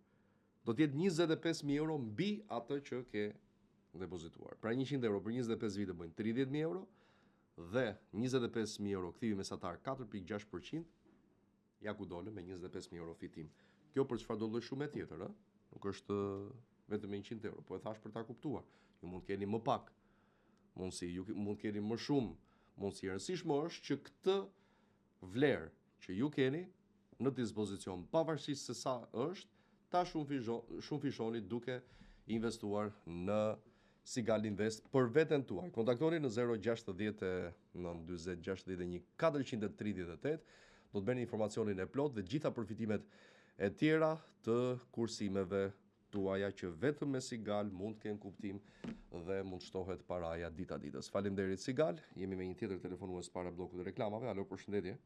Do të jetë 25000 euro mbi atë që ke depozituar. Pra 100 euro për 25 vite bëjnë 30000 euro dhe 25000 euro kthimi mesatar 4.6%, ja ku dole me 25000 euro fitim. Kjo për çfarëdo lloj shume tjetër, ë? Nuk është vetëm 100 euro, po e thash për ta kuptuar. Ju mund të keni më pak mundësi, ju mund të keni më shumë mundësi. E rëndësishme është që këtë vlerë që ju keni në dispozicion, pavarësisht se sa është, ta shumëfishoni duke investuar në Sigal Invest për veten tuaj. Kontaktoni në 069 40 61 438, do të merrni informacionin e plotë dhe gjitha përfitimet e tjera të kursimeve tuaja që vetëm me Sigal mund të kenë kuptim dhe mund të shtohet paraja dita ditës. Faleminderit Sigal. Jemi me një tjetër telefonues para bllokut të reklamave. Alo, përshëndetje.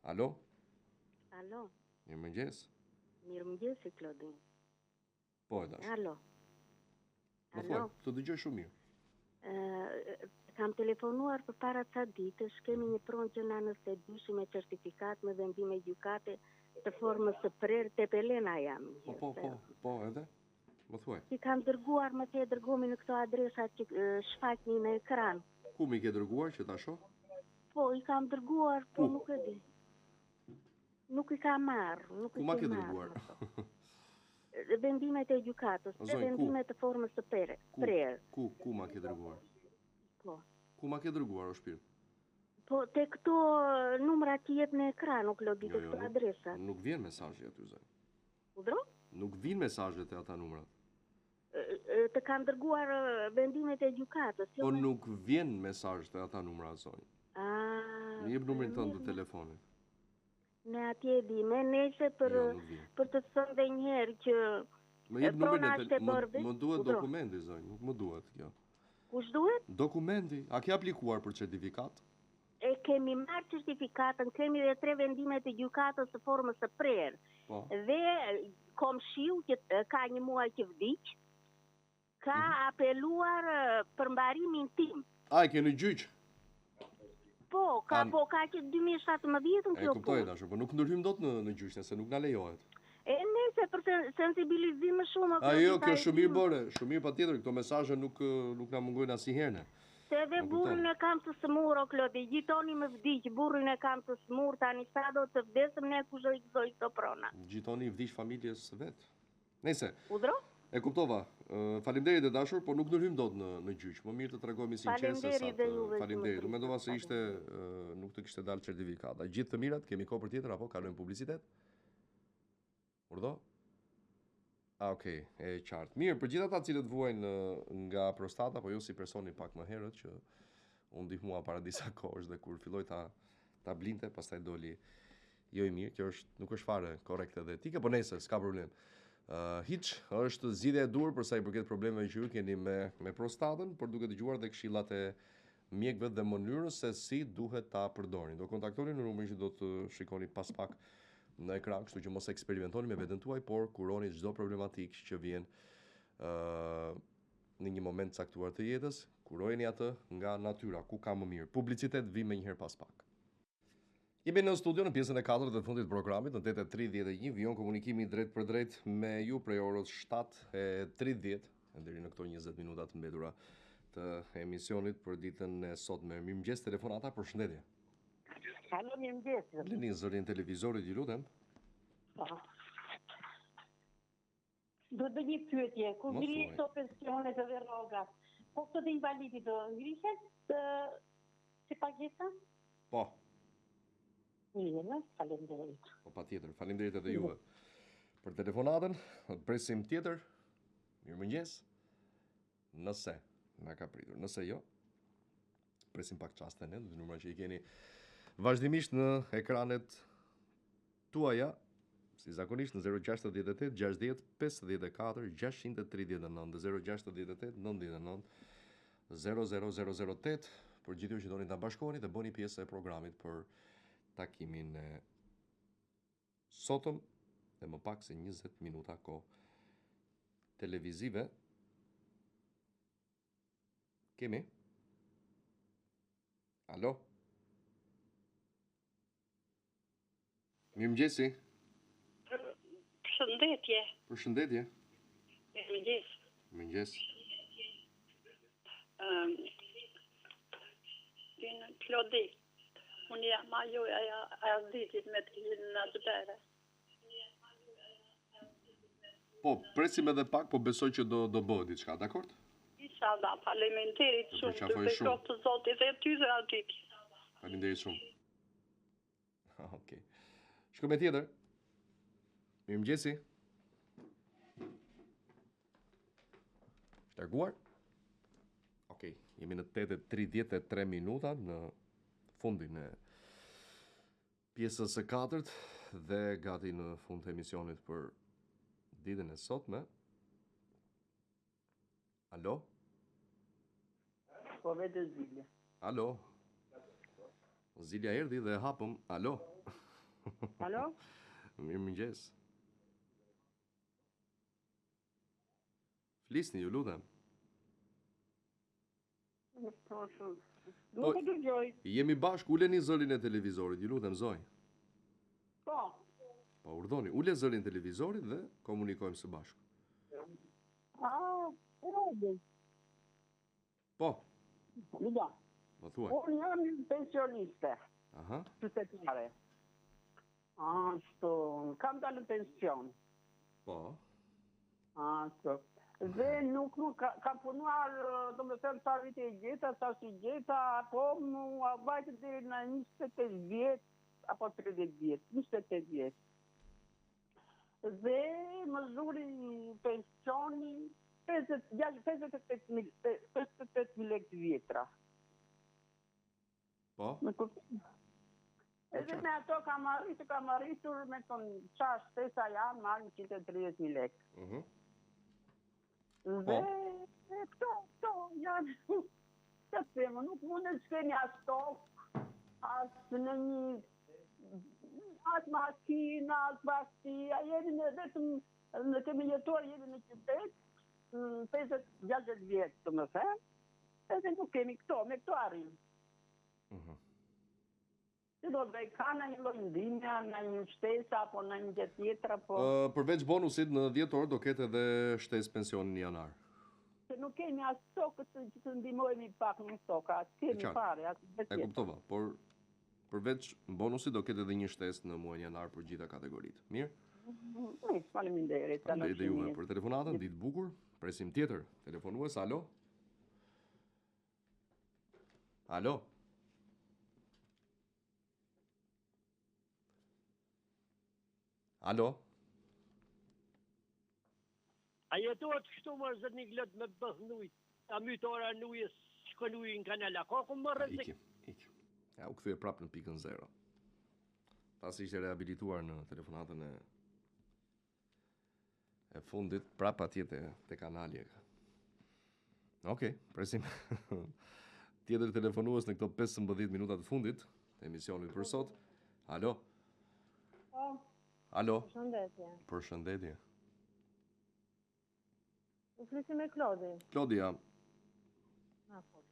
Alo. Alo. Mirëmëngjes. Mirëmëngjes, Klodin. Po, e dashur. Alo. Më thuaj, të dëgjoj shumë mirë. Ë, kam telefonuar përpara ca ditësh, kemi një pronë që nga 92 me certifikatë me vendime gjykate të formës së prerë Tepelena jam. Po, po, po, po, edhe? Më thuaj. I kam dërguar, më the dërgomi në këto adresa që shfaqni në ekran. Ku m'i ke dërguar që ta shoh? Po, i kam dërguar, po nuk e di. Nuk i kam marrë, nuk i kam marrë. Ku ma ke dërguar? Vendimet e gjykatës, tre vendime të formës së prerë. Ku, ku, ku ma ke dërguar? Po. Ku ma ke dërguar, o shpirt? Po, te këto numra që jep në ekran, o Klodi, te jo, jo, këto adresa. Nuk vjen mesazhi aty, zonjë. Urdhëro? Nuk vin mesazhet te ata numrat. Të kam dërguar vendimet e gjykatës. Jo po nuk vjen mesazh te ata numra zonjë. Ah. Më jep numrin tënd të telefonit. Ne atje e di, me nejse për jo, për të thënë dhe një herë që Më jep numrin e telefonit. Më, më duhet dokumenti zonjë, nuk më duhet kjo. Kush duhet? Dokumenti. A ke aplikuar për certifikatë? E kemi marrë certifikatën, kemi dhe tre vendime të gjykatës së formës së prerë. Po. Dhe komshiu që ka një muaj që vdiq, ka mm -hmm. apeluar për mbarimin tim. A, e ke në gjyq? Po, ka, po, ka që 2017 në kjo punë. E kuptoj, tash, po nuk ndërhyjmë dot në, në gjyq, nëse nuk na lejohet. E nëse për të sensibilizim më shumë. A jo, kjo shumë mirë bëre, shumë mirë patjetër, këto mesazhe nuk, nuk na mungojnë asnjëherë ne. Se edhe burrin e kam të sëmurë o Klodi, Gjitoni më vdiq, burrin e kam të sëmurë, tani sa do të vdesëm ne kush do i gëzojë këto prona. Gjitoni i vdiq familjes së vet. Nejse. Urdhëro? E kuptova. Faleminderit e dashur, por nuk ndërhyjmë dot në në gjyq. Më mirë të tregohemi sinqertë se sa. Faleminderit. Unë mendova se ishte nuk të kishte dalë certifikata. Gjithë të mirat, kemi kohë për tjetër apo kalojmë publicitet? Urdhëro? A, okej, e qartë. Mirë, për gjithë ata të cilët vuajnë nga prostata, po jo si personi pak më herët që u ndihmua para disa kohësh dhe kur filloi ta ta blinte, pastaj doli jo i mirë, kjo është nuk është fare korrekte dhe etike, po nejse, s'ka problem. Uh, hiç është zgjidhja e duhur për sa i përket problemeve që ju keni me me prostatën, por duke dëgjuar dhe këshillat e mjekëve dhe mënyrën se si duhet ta përdorni. Do kontaktoni në numrin që do të shikoni pas pak në ekran, kështu që mos eksperimentoni me veten tuaj, por kuroni çdo problematikë që vjen ë uh, në një moment të caktuar të jetës, kurojeni atë nga natyra, ku ka më mirë. Publicitet vijmë menjëherë pas pak. Jemi në studio në pjesën e katërt dhe të fundit të programit në 8:31 vijon komunikimi drejtpërdrejt me ju prej orës 7:30 e deri në këto 20 minuta të mbetura të emisionit për ditën e sotme. Mirëmëngjes telefonata, përshëndetje. Alo, mirëmëngjes. Uleni zërin televizorit, ju lutem. Po. Do të bëj një pyetje, kur ngrihen këto pensionet edhe rrogat, po këto të invalidit do ngrihen si pagesa? Po. Mirë, faleminderit. Po patjetër, faleminderit edhe juve. Për telefonatën, presim tjetër. Mirëmëngjes. Nëse na ka pritur, nëse jo, presim pak çaste ne, dy numra që i keni vazhdimisht në ekranet tuaja, si zakonisht në 068 60 54 639 dhe 068 99 00008 për gjithë ju që doni të na bashkoheni dhe bëni pjesë e programit për takimin e sotëm dhe më pak se 20 minuta kohë televizive. Kemi? Alo? Mirëmëngjesi. Përshëndetje. Përshëndetje. Mirëmëngjes. Mirëmëngjes. Ëm Unë Klodi. Unë jam ajo e Arditit me të cilën atë bere. Po, presim edhe pak, po besoj që do do bëhet diçka, dakord? Inshallah, faleminderit shumë, të bekoftë Zoti dhe ty dhe Ardit. Faleminderit shumë. Okej. Okay. Shkojmë me tjetër. Mirëmëngjesi. Larguar. Okej, okay, jemi në 8:33 minuta në fundin e pjesës së katërt dhe gati në fund të emisionit për ditën e sotme. Alo? Po vetë Zilja. Alo? Zilja erdhi dhe e hapëm. Alo? Alo? Mirëmëngjes. Flisni, ju lutem. Po, Nuk po, dëgjoj. Jemi bashkë, uleni zërin e televizorit, ju lutem zonjë. Po. Po urdhoni, ule zërin e televizorit dhe komunikojmë së bashku. Ah, po. Po. Lida. Më thuaj. Unë jam një pensioniste. Aha. Qytetare. Ashtu, kam dalë në pension. Po. Ashtu. Dhe nuk nuk ka, kam punuar, domethënë, sa vite i gjeta, sa s'i gjeta, po m'u vajti deri në 25 vjet, apo 30 vjet, 28 vjet. Dhe më zuri pensioni 58.000 58 lekë të vjetra. Po. Më kupton? Edhe me ato kam arritur, kam arritur me thënë ça shtesa janë, marr 130.000 lekë. Mhm. Dhe po. këto, këto janë, të them, nuk mundet të kemi as tokë, as në një, as makinë, as basti, a jemi në vetëm, në kemi jetuar, jemi në qytet, 50-60 vjet, domethënë, edhe nuk kemi këto, me këto arrim. Mhm. Si do të bëj, ka ndonjë lloj ndihme, ndonjë shtesë apo ndonjë gjë tjetër apo Ë, përveç bonusit në dhjetor do ketë edhe shtesë pensioni në janar. Se nuk kemi as tokë të, që të ndihmojemi pak në toka, as E kemi qartë. fare, as gjë E tjetër. kuptova, por përveç bonusit do ketë edhe një shtesë në muajin janar për gjitha kategoritë. Mirë? Mirë, faleminderit. Faleminderit dhe juve për telefonatën, ditë bukur. Presim tjetër telefonues, alo. Alo. Alo. A jetohet kështu më zotni Klod me bëth në ujë, ta myt ora në ujë, shkon uji në kanal, a ka ku më rrezik? Iki, iki. Ja, u kthye prapë në pikën zero. Pasi ishte rehabilituar në telefonatën e e fundit prapë atje te, te kanali e ka. Okej, okay, presim. Tjetër telefonues në këto 15 minuta të fundit të emisionit për sot. Alo. Po. Alo. Përshëndetje. Përshëndetje. U flisim me Klodin. Klodi jam. Na fol.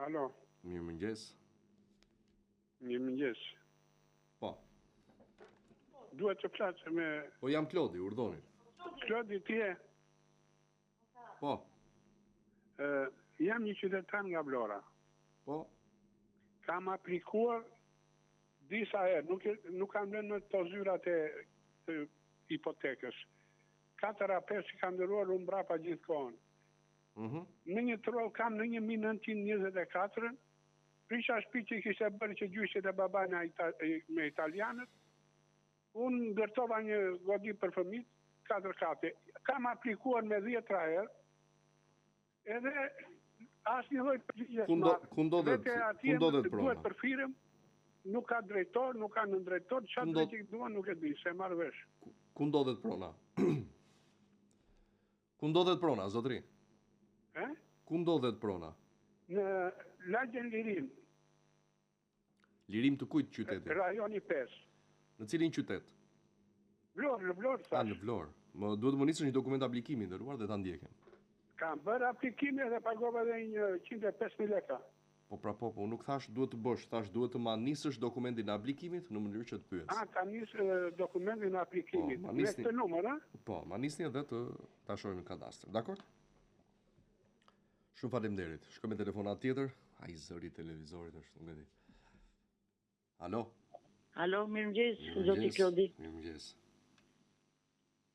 Alo. Mirëmëngjes. Mirëmëngjes. Po. Duhet të flas me... Po jam Klodi, urdhëroni. Klodi, ti je? Po. Ë, jam një qytetar nga Vlora. Po. Kam aplikuar disa herë, nuk nuk kam lënë në këto zyrat e të hipotekës. 4 a 5 i kam ndërruar unë mbrapa gjithë kohën. Mhm. Në një truall kam në 1924, prisha shtëpi që kishte bërë që gjyshit e babai në ita, me italianët, unë ndërtova një godinë për fëmijët, katër kate. Kam aplikuar me dhjetra herë, edhe asnjë lloj përgjigje Ku ndo- ku ndodhet- Vete atje ku ndodhet prona? Duhet për firmë, nuk ka drejtor, nuk ka nëndrejtor, çfarë Ku ndod- drejti duan nuk e di, s'e marr vesh. Ku ndodhet prona? Ku ndodhet prona, zotri? E? Ku ndodhet prona? Në lagjen Lirim, Lirim të kujt qyteti? rajoni 5. Në cilin qytet? Vlorë, në Vlorë A, thash. në Vlorë. Më duhet të më nisësh një dokument aplikimi i nderuar dhe ta ndjekim. Kam bërë aplikime dhe pagova edhe një 105.000 leka. Po pra po, po unë nuk thash duhet të bësh, thash duhet të ma nisësh dokumentin e aplikimit në mënyrë që të pyes. A, ta nis e, dokumentin e aplikimit. Po, ma Me nisni. këtë numër, a? Po, ma nisni edhe të ta shohim në kadastër. Dakor? Shumë faleminderit. Shkojmë me telefonat tjetër. Ai zëri i televizorit është, nuk e di. Alo. Alo, mirëmëngjes, zoti Mirëmëngjes. Klodi. Mirëmëngjes.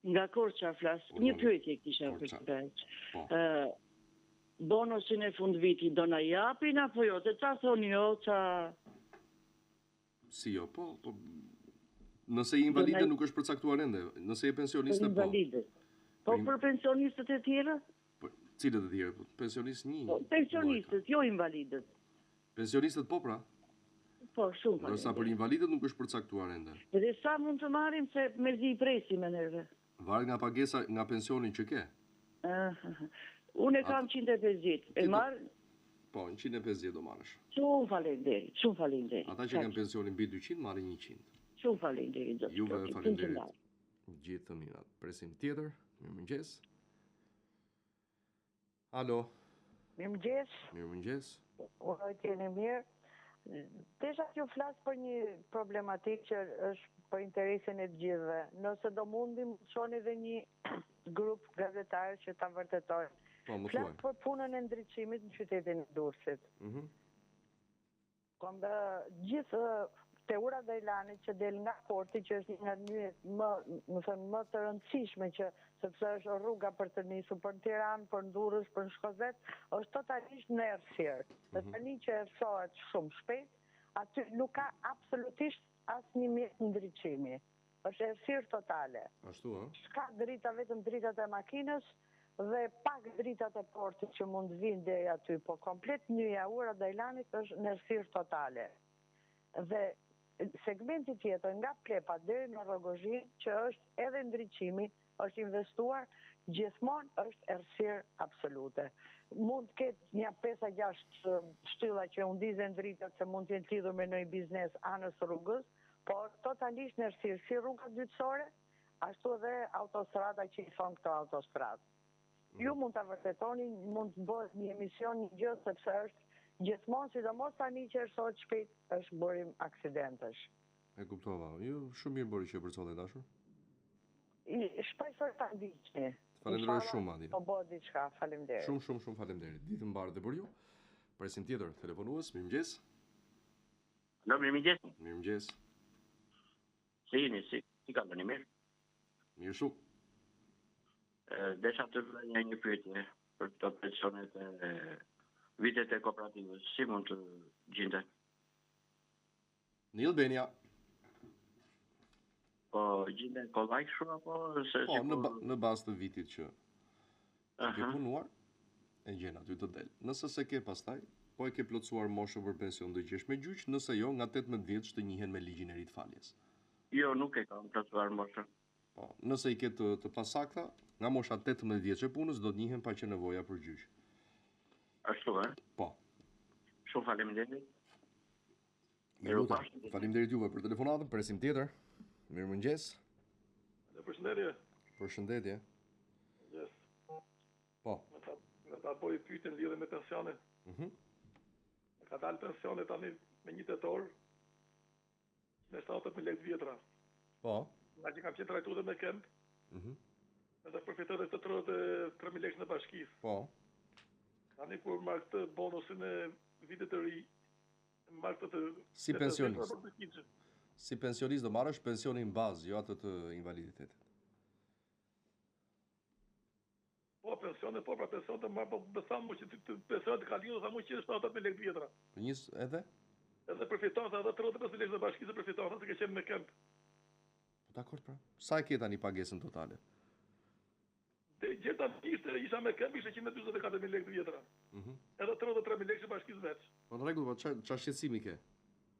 Nga Korça flas. Një Urdhëro. pyetje kisha për Korça. të bërë. Po. Ë bonusin e fundvitit do na japin apo jo? Se ca thonë jo, ca Si jo, po, po nëse je invalide Do na- nuk është përcaktuar ende. Nëse je për pensioniste po. invalidët. Po Për in- për pensionistët e tjerë? Po, cilët e tjerë? Po, pensionist një. Po, pensionistët, jo invalidët. Pensionistët po pra. Po, shumë Ndërsa për faleminderit. invalidët nuk është përcaktuar ende. Dhe sa mund të marrim se mezi i presim me nerve. Varet nga pagesa nga pensionin që ke. Ëh, Unë e kam 150. E Ti do- marr Po, 150 do marrësh. shumë faleminderit, shumë faleminderit. Ata që kanë pensionin mbi 200 marrin 100. Shumë faleminderit zoti. Juve Klodi. faleminderit. Punë të mbarë. Gjithë të mirat. Presim tjetër. Mirëmëngjes. Alo. Mirëmëngjes, Mirëmëngjes. uroj të jeni mirë. Desha t'ju flas për një problematik që është për interesin e të gjithëve. Nëse do mundim, çoni edhe një grup gazetarë që ta vërtetojnë. Po, më Flas thuaj. për punën e ndriçimit në qytetin e Durrësit. Mhm. Kom dhe gjithë te ura Dajlanit që del nga porti, që është një nga nyjet më, më thënë, më të rëndësishme që sepse është rruga për të nisur për në Tiranë, për në Durrës, për në Shkozet, është totalisht në errësirë. Dhe Mhm. tani që errësohet shumë shpejt, aty nuk ka absolutisht asnjë mjet ndriçimi. Është errësirë totale. Ashtu, ë? S'ka drita, vetëm dritat e makinës dhe pak dritat e portit që mund të vinë deri aty, po komplet nyja ura Dajlanit është në errësirë totale. Dhe segmenti tjetër nga Plepa deri në Rrogozhinë, që është edhe ndriçimi, është investuar, gjithmonë është errësirë absolute. Mund të ketë një 5 a 6 shtylla që u ndizen dritat se mund të jenë të lidhur me ndonjë biznes anës rrugës, por totalisht në errësirë, si rruga dytësore, ashtu edhe autostrada që i thonë këto autostradë. Ju mund ta vërtetoni, mund të bëhet një emision, një gjë sepse është gjithmonë, sidomos tani që errësohet shpejt, është burim aksidentesh. E kuptova. Ju shumë mirë bëri që e përcolle dashur. I shpresoj ta ndiqni. Të falenderoj Inshallah, shumë, madje. Po bëhet diçka, faleminderit. Shumë shumë shumë faleminderit. Ditë të mbarë dhe për ju. Presim tjetër telefonues. Mirëmëngjes. Alo, mirëmëngjes. Mirëmëngjes. Si jeni, si, si kaloni mirë? Mirë shumë. E, Desha të bëj një, një pyetje për këto pensionet e vitet e kooperativës, si mund të gjinden? Në Albania. Po gjinden kollaj kështu apo se Po, si në ba në bazë të vitit që që ke Aha. punuar, e gjen aty të del. Nëse se ke pastaj, po e ke plotësuar moshën për pension do gjesh me gjyq, nëse jo, nga 18 vjeç të njihen me ligjin e ri të faljes. Jo, nuk e kam plotësuar moshën. Po, nëse i ke të, të pasakta, nga mosha 18 vjeç e punës do të njihen pa qenë nevoja për gjyq. Ashtu, e? Po. Shumë faleminderit. Ju lutem. Faleminderit juve për telefonatën, presim tjetër. Mirëmëngjes. Dhe përshëndetje. Përshëndetje. Yes. Po. Me ta, me ta bëj pyetjen lidhje me pensionet. Mhm. Ka dalë pensione tani me një tetor. Me 78 mijë lekë të vjetra. Po. Nga që kam qenë trajtu dhe me këmbë. Mhm. Edhe përfitoj edhe këtë 33 mijë lekë në bashkisë. Po. Tani kur marr këtë bonusin e vitit të ri, marr këtë të Si pensionist. Si pensionist do marrësh pensionin bazë, jo atë të invaliditetit. Po, pensione, po, pra pensione të marr, po më tha mu që të pensione të ka lidhur, tha mu që 78 mijë lekë të vjetra. Po njës edhe? Edhe përfiton, tha edhe 35 mijë lekë të bashkisë përfiton, tha se ke qenë me këmbë. Po dakord pra. Sa e ke tani pagesën totale? Dhe gjithë tani ishte, isha me këmbë, ishte 144.000 lekë të vjetra. Mm -hmm. Edhe 33.000 lekë të bashkisë veç. Po në rregull, po ça ça shqetësimi ke?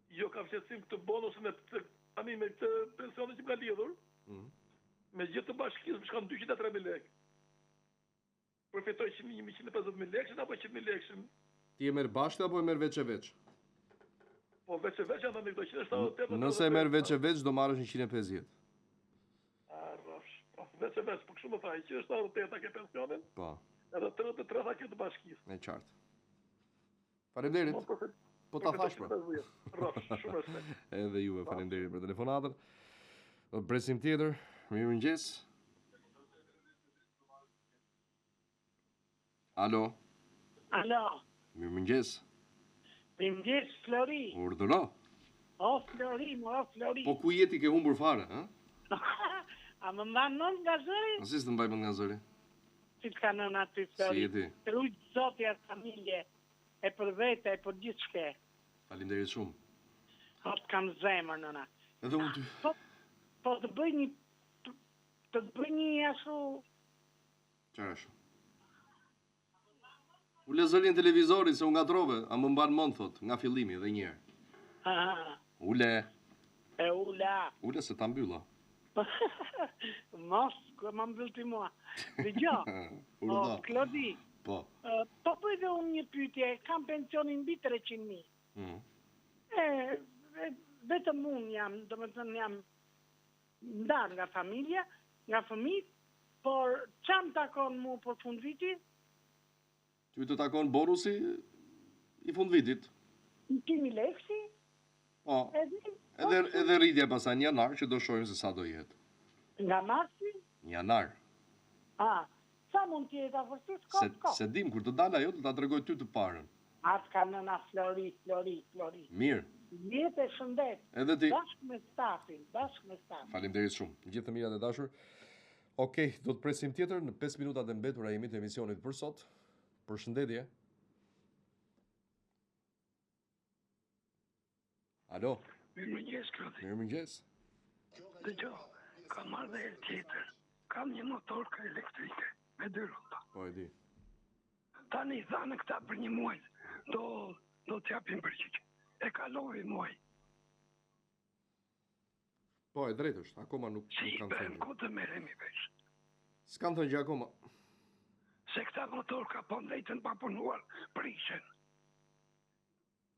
Jo, kam shqetësim këtë bonusin e të, tani me këtë pensionin që më ka lidhur. Mm -hmm. Me gjithë të bashkisë më shkon 203.000 lekë. Përfitoj 150.000 lekë apo 100.000 lekë? Ti e merr bashkë apo e merr veç e veç? Po veç e veç janë tani këto 178. Nëse e merr veç e veç do marrësh 150. A rrofsh. Po veç e veç, po kështu më tha, 178 ke pensionin? Po. Edhe 33 tha ke të bashkisë. E qartë. Faleminderit. Po, po ta thash pra. Rrofsh, shumë respekt. Edhe juve faleminderit për telefonatën. Do të presim tjetër. Mirëmëngjes. Alo. Alo. Mirëmëngjes. Mirëmëngjes Flori. Urdhëro. O Flori, o Flori. Po ku je ti ke humbur fare, ha? A më mban mend nga zëri? A si s'të mbaj mend nga zëri? Si të ka nëna ty Flori? Si je ti? Të rujt Zoti e familje, e për vete, e për gjithçka. Faleminderit shumë. O të kam zemër nëna. Edhe unë ty. Po, po të bëj një të të bëj një ashtu Çfarë ashtu? Ule zërin televizorit se u ngatrove, a më mban mend thot, nga fillimi edhe një herë. Ha. Ule. E ula. Ule se ta mbylla. Mos, ku ma mbyll ti mua. Dëgjo. O, Klodi. Po. Po bëj dhe unë një pyetje, kam pensionin mbi 300.000. Mm. E, e, vetëm unë jam, domethënë jam ndarë nga familja, nga fëmijët, por ça më takon mu për fund viti? Ty të takon bonusi i fund vitit. 100.000 lekë? Po. Edhe, edhe, edhe rritja pastaj në janar që do shohim se sa do jetë. Nga marsi? Në janar. A, sa mund të jetë afërsisht kot, kot? S'e dim kur të dalë ajo do ta tregoj ty të parën. A të ka nëna Flori, Flori, Flori. Mirë. Jetë e shëndet. Edhe ti. Bashkë me stafin, bashkë me stafin. Faleminderit shumë. Gjithë të mirat e dashur. Okej, do të presim tjetër në 5 minutat e mbetura jemi të emisionit për sot. Përshëndetje. Alo. Mirëmëngjes, Klodi. Mirëmëngjes. Dëgjo, kam marrë dhe herë tjetër. Kam një motorkë elektrike me dy rrota. Po e di. Tani thanë këta për një muaj, do do të japin përgjigje. E kaloi muaj. Po, e drejtë është, akoma nuk, si, nuk kanë thënë. Ku të merremi vesh? S'kanë thënë gjë akoma. Se këta motorka po ndejtën pa punuar, prishen.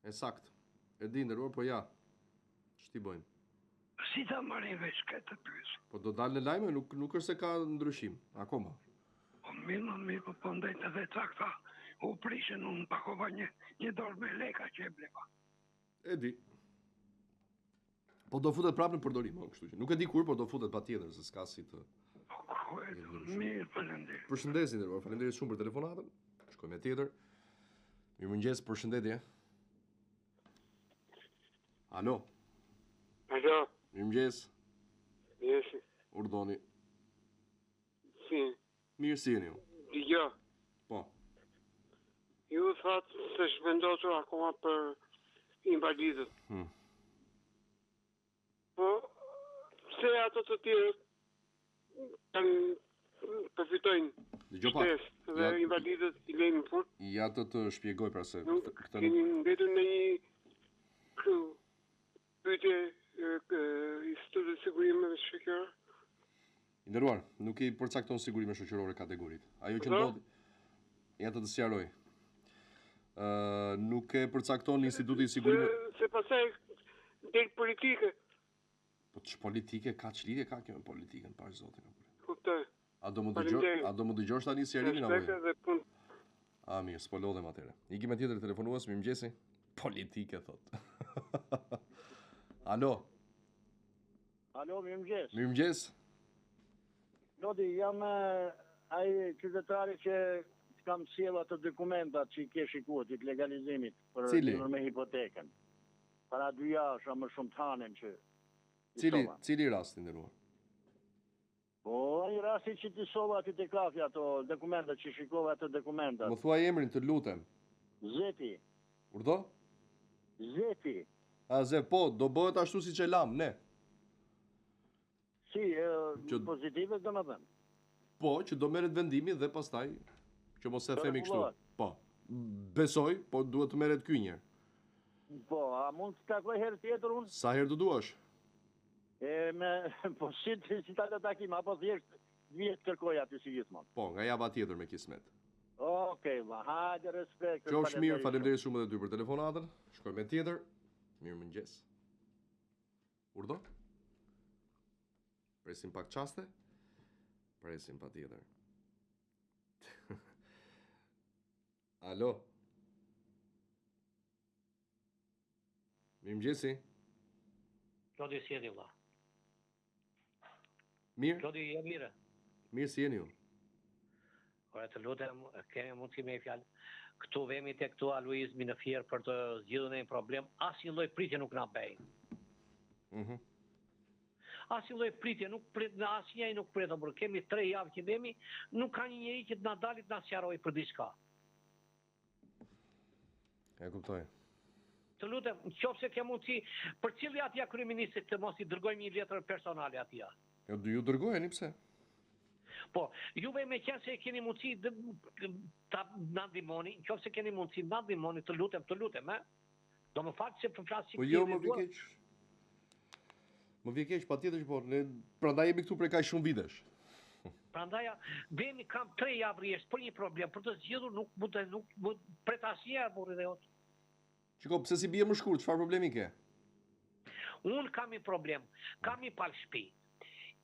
E saktë. E di nderuar, po ja. Ç't'i bëjmë? Si ta marrim vesh këtë të pyes? Po do dalë në lajme, nuk nuk është se ka ndryshim akoma. Po mirë, më mirë, po po ndejtë edhe ca këta. U prishen, unë pagova një, një dorë me leka që e bleva. E di. Po do futet prapë në përdorim, kështu që nuk e di kur, por do futet patjetër, se s'ka si të. Po ku e do? Mirë, faleminderit. Përshëndetje, nderuar, faleminderit shumë për telefonatën. Shkojmë me tjetër. Mirëmëngjes, përshëndetje. Alo. Alo. Mirëmëngjes. Mirëmëngjes. Urdhoni. Si? Mirë si jeni ju? Dëgjo. Po. Ju thatë se s'është vendosur akoma për invalidët. Hmm. Po, pse ato të tjerët kanë përfitojnë Dëgjo pak. shtesë dhe ja, invalidët i lejnë në fund? Ja të të shpjegoj pra se nuk këtë keni mbetur në një kështu pyetje Institutit të Sigurimeve Shoqërore? I nderuar, nuk i përcakton sigurime shoqërore kategoritë. Ajo që ndodh, ja të të sqaroj. Ë, nuk e përcakton Instituti i Sigurimeve. Se, se pastaj del politike. Po ç'politike ka ç'lidhje ka kjo me politikën, pash zotin apo. Kuptoj. A do më dëgjosh, a do më dëgjosh tani sqarimin apo? Jo? Dhe punë. A mirë, s'po lodhem atëherë. Ikim me tjetër telefonues, mirëmëngjesi. Politike thot. Alo. Alo, mirëmëngjes. Mirëmëngjes. Klodi, jam ai qytetari që të kam sjellë ato dokumentat që i ke shikuar ti të legalizimit për Cili? lidhur me hipotekën. Para dy javësh a më shumë të hanën që i Cili, solla. cili rast i nderuar? Po, ai rasti që ti solla aty te kafja ato dokumentat që shikova ato dokumentat. Më thuaj emrin, të lutem. Zefi. Urdhë? Zefi. A Zef, po, do bëhet ashtu siç e lamë ne. Si, e, Që- pozitive domethënë. Po, që do merret vendimi dhe pastaj që mos e Do themi kështu. rregullohet. Po. Besoj, po duhet të merret ky një herë. Po, a mund të takoj herë tjetër unë? Sa herë të duash? E me, po si, si ta lë takim, apo thjesht vij të kërkoj aty si gjithmonë. Po, nga java tjetër me kismet. Okej, vlla, hajde respekt. Qofsh mirë, faleminderit shumë edhe ty për telefonatën. Shkojmë me tjetër. Mirëmëngjes. Urdhë? Presim pak çaste. Presim patjetër. Alo. Mirëmëngjesi. Klodi si jeni vlla. Mirë. Klodi je mirë. Mirë si jeni ju. Ore të lutem, kemi mundësi me një fjalë. Këtu vemi te këtu Aluizmi në Fier për të zgjidhur një problem, asnjë lloj pritje nuk na bëjnë. Mhm. Asnjë lloj pritje nuk prit në asnjë nuk prit, por kemi 3 javë që vemi, nuk ka një njeri që të na dali të na sqarojë për diçka. E kuptoj. Të lutem, në qoftë se ke mundësi, përcilli atij kryeministrit të mos i dërgojmë një letër personale atij. Jo, ju dërgojeni pse? Po, juve me qenë se keni mundësi ta na ndihmoni, në qoftë se keni mundësi na ndihmoni, të lutem, të lutem, ë? Do më falë se po flas si Po jo, më vjen keq. Më vjen keq, patjetër që po, ne prandaj jemi këtu prej kaq shumë vitesh. Prandaj vemi kam 3 javë rresht për një problem, për të zgjidhur nuk mund të nuk mund pret asnjëherë burri dhe jot. Shiko, pse s'i bie më shkurt, çfarë problemi ke? Unë kam një problem, kam një palë shtëpi.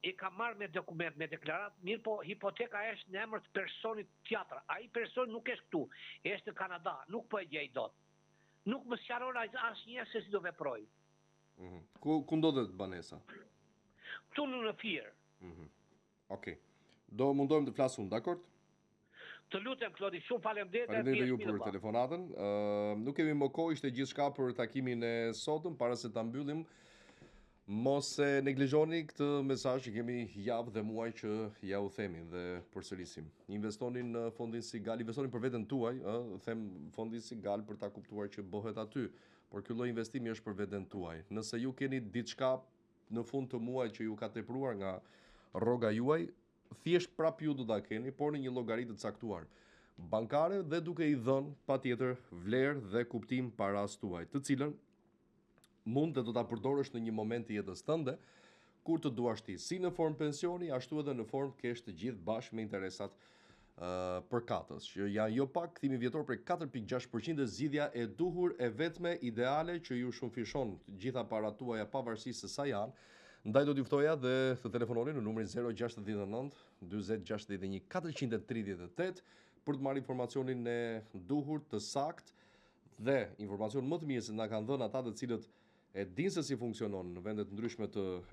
E kam marrë me dokument, me deklaratë, mirë po hipoteka është në emër të personit tjetër. Ai person nuk është këtu, është në Kanada, nuk po e gjej dot. Nuk më sqaron asnjëherë se si do veproj. Mhm. Ku ku ndodhet banesa? Këtu në në Fier. Mhm. Okej. Do mundohem të flas unë, dakord? Të lutem Klodi, shumë faleminderit. Faleminderit ju për telefonatën. Ë, nuk kemi më kohë, ishte gjithçka për takimin e sotëm, para se ta mbyllim. Mos e neglizhoni këtë mesazh që kemi javë dhe muaj që ja u themi dhe përsërisim. Investoni në fondin Sigal, investoni për veten tuaj, ë, them fondin Sigal për ta kuptuar që bëhet aty, por ky lloj investimi është për veten tuaj. Nëse ju keni diçka në fund të muajit që ju ka tepruar nga rroga juaj, thjesht prap ju do ta keni, por në një llogari të caktuar bankare dhe duke i dhënë patjetër vlerë dhe kuptim parasë tuaj, të cilën mund dhe do ta përdorësh në një moment të jetës tënde, kur të duash ti, si në formë pensioni, ashtu edhe në formë cash të gjithë bashkë me interesat përkatës, që janë jo pak kthimi vjetor prej 4.6% dhe zgjidhja e duhur e vetme ideale që ju shumëfishon të gjitha paratë tuaja pavarësisht se sa janë. Ndaj do t'ju ftoja dhe të telefononi në numrin 069 40 61 438 për të marrë informacionin e duhur, të saktë dhe informacion më të mirë se na kanë dhënë ata të cilët e dinë se si funksionon në vende të ndryshme të Europës.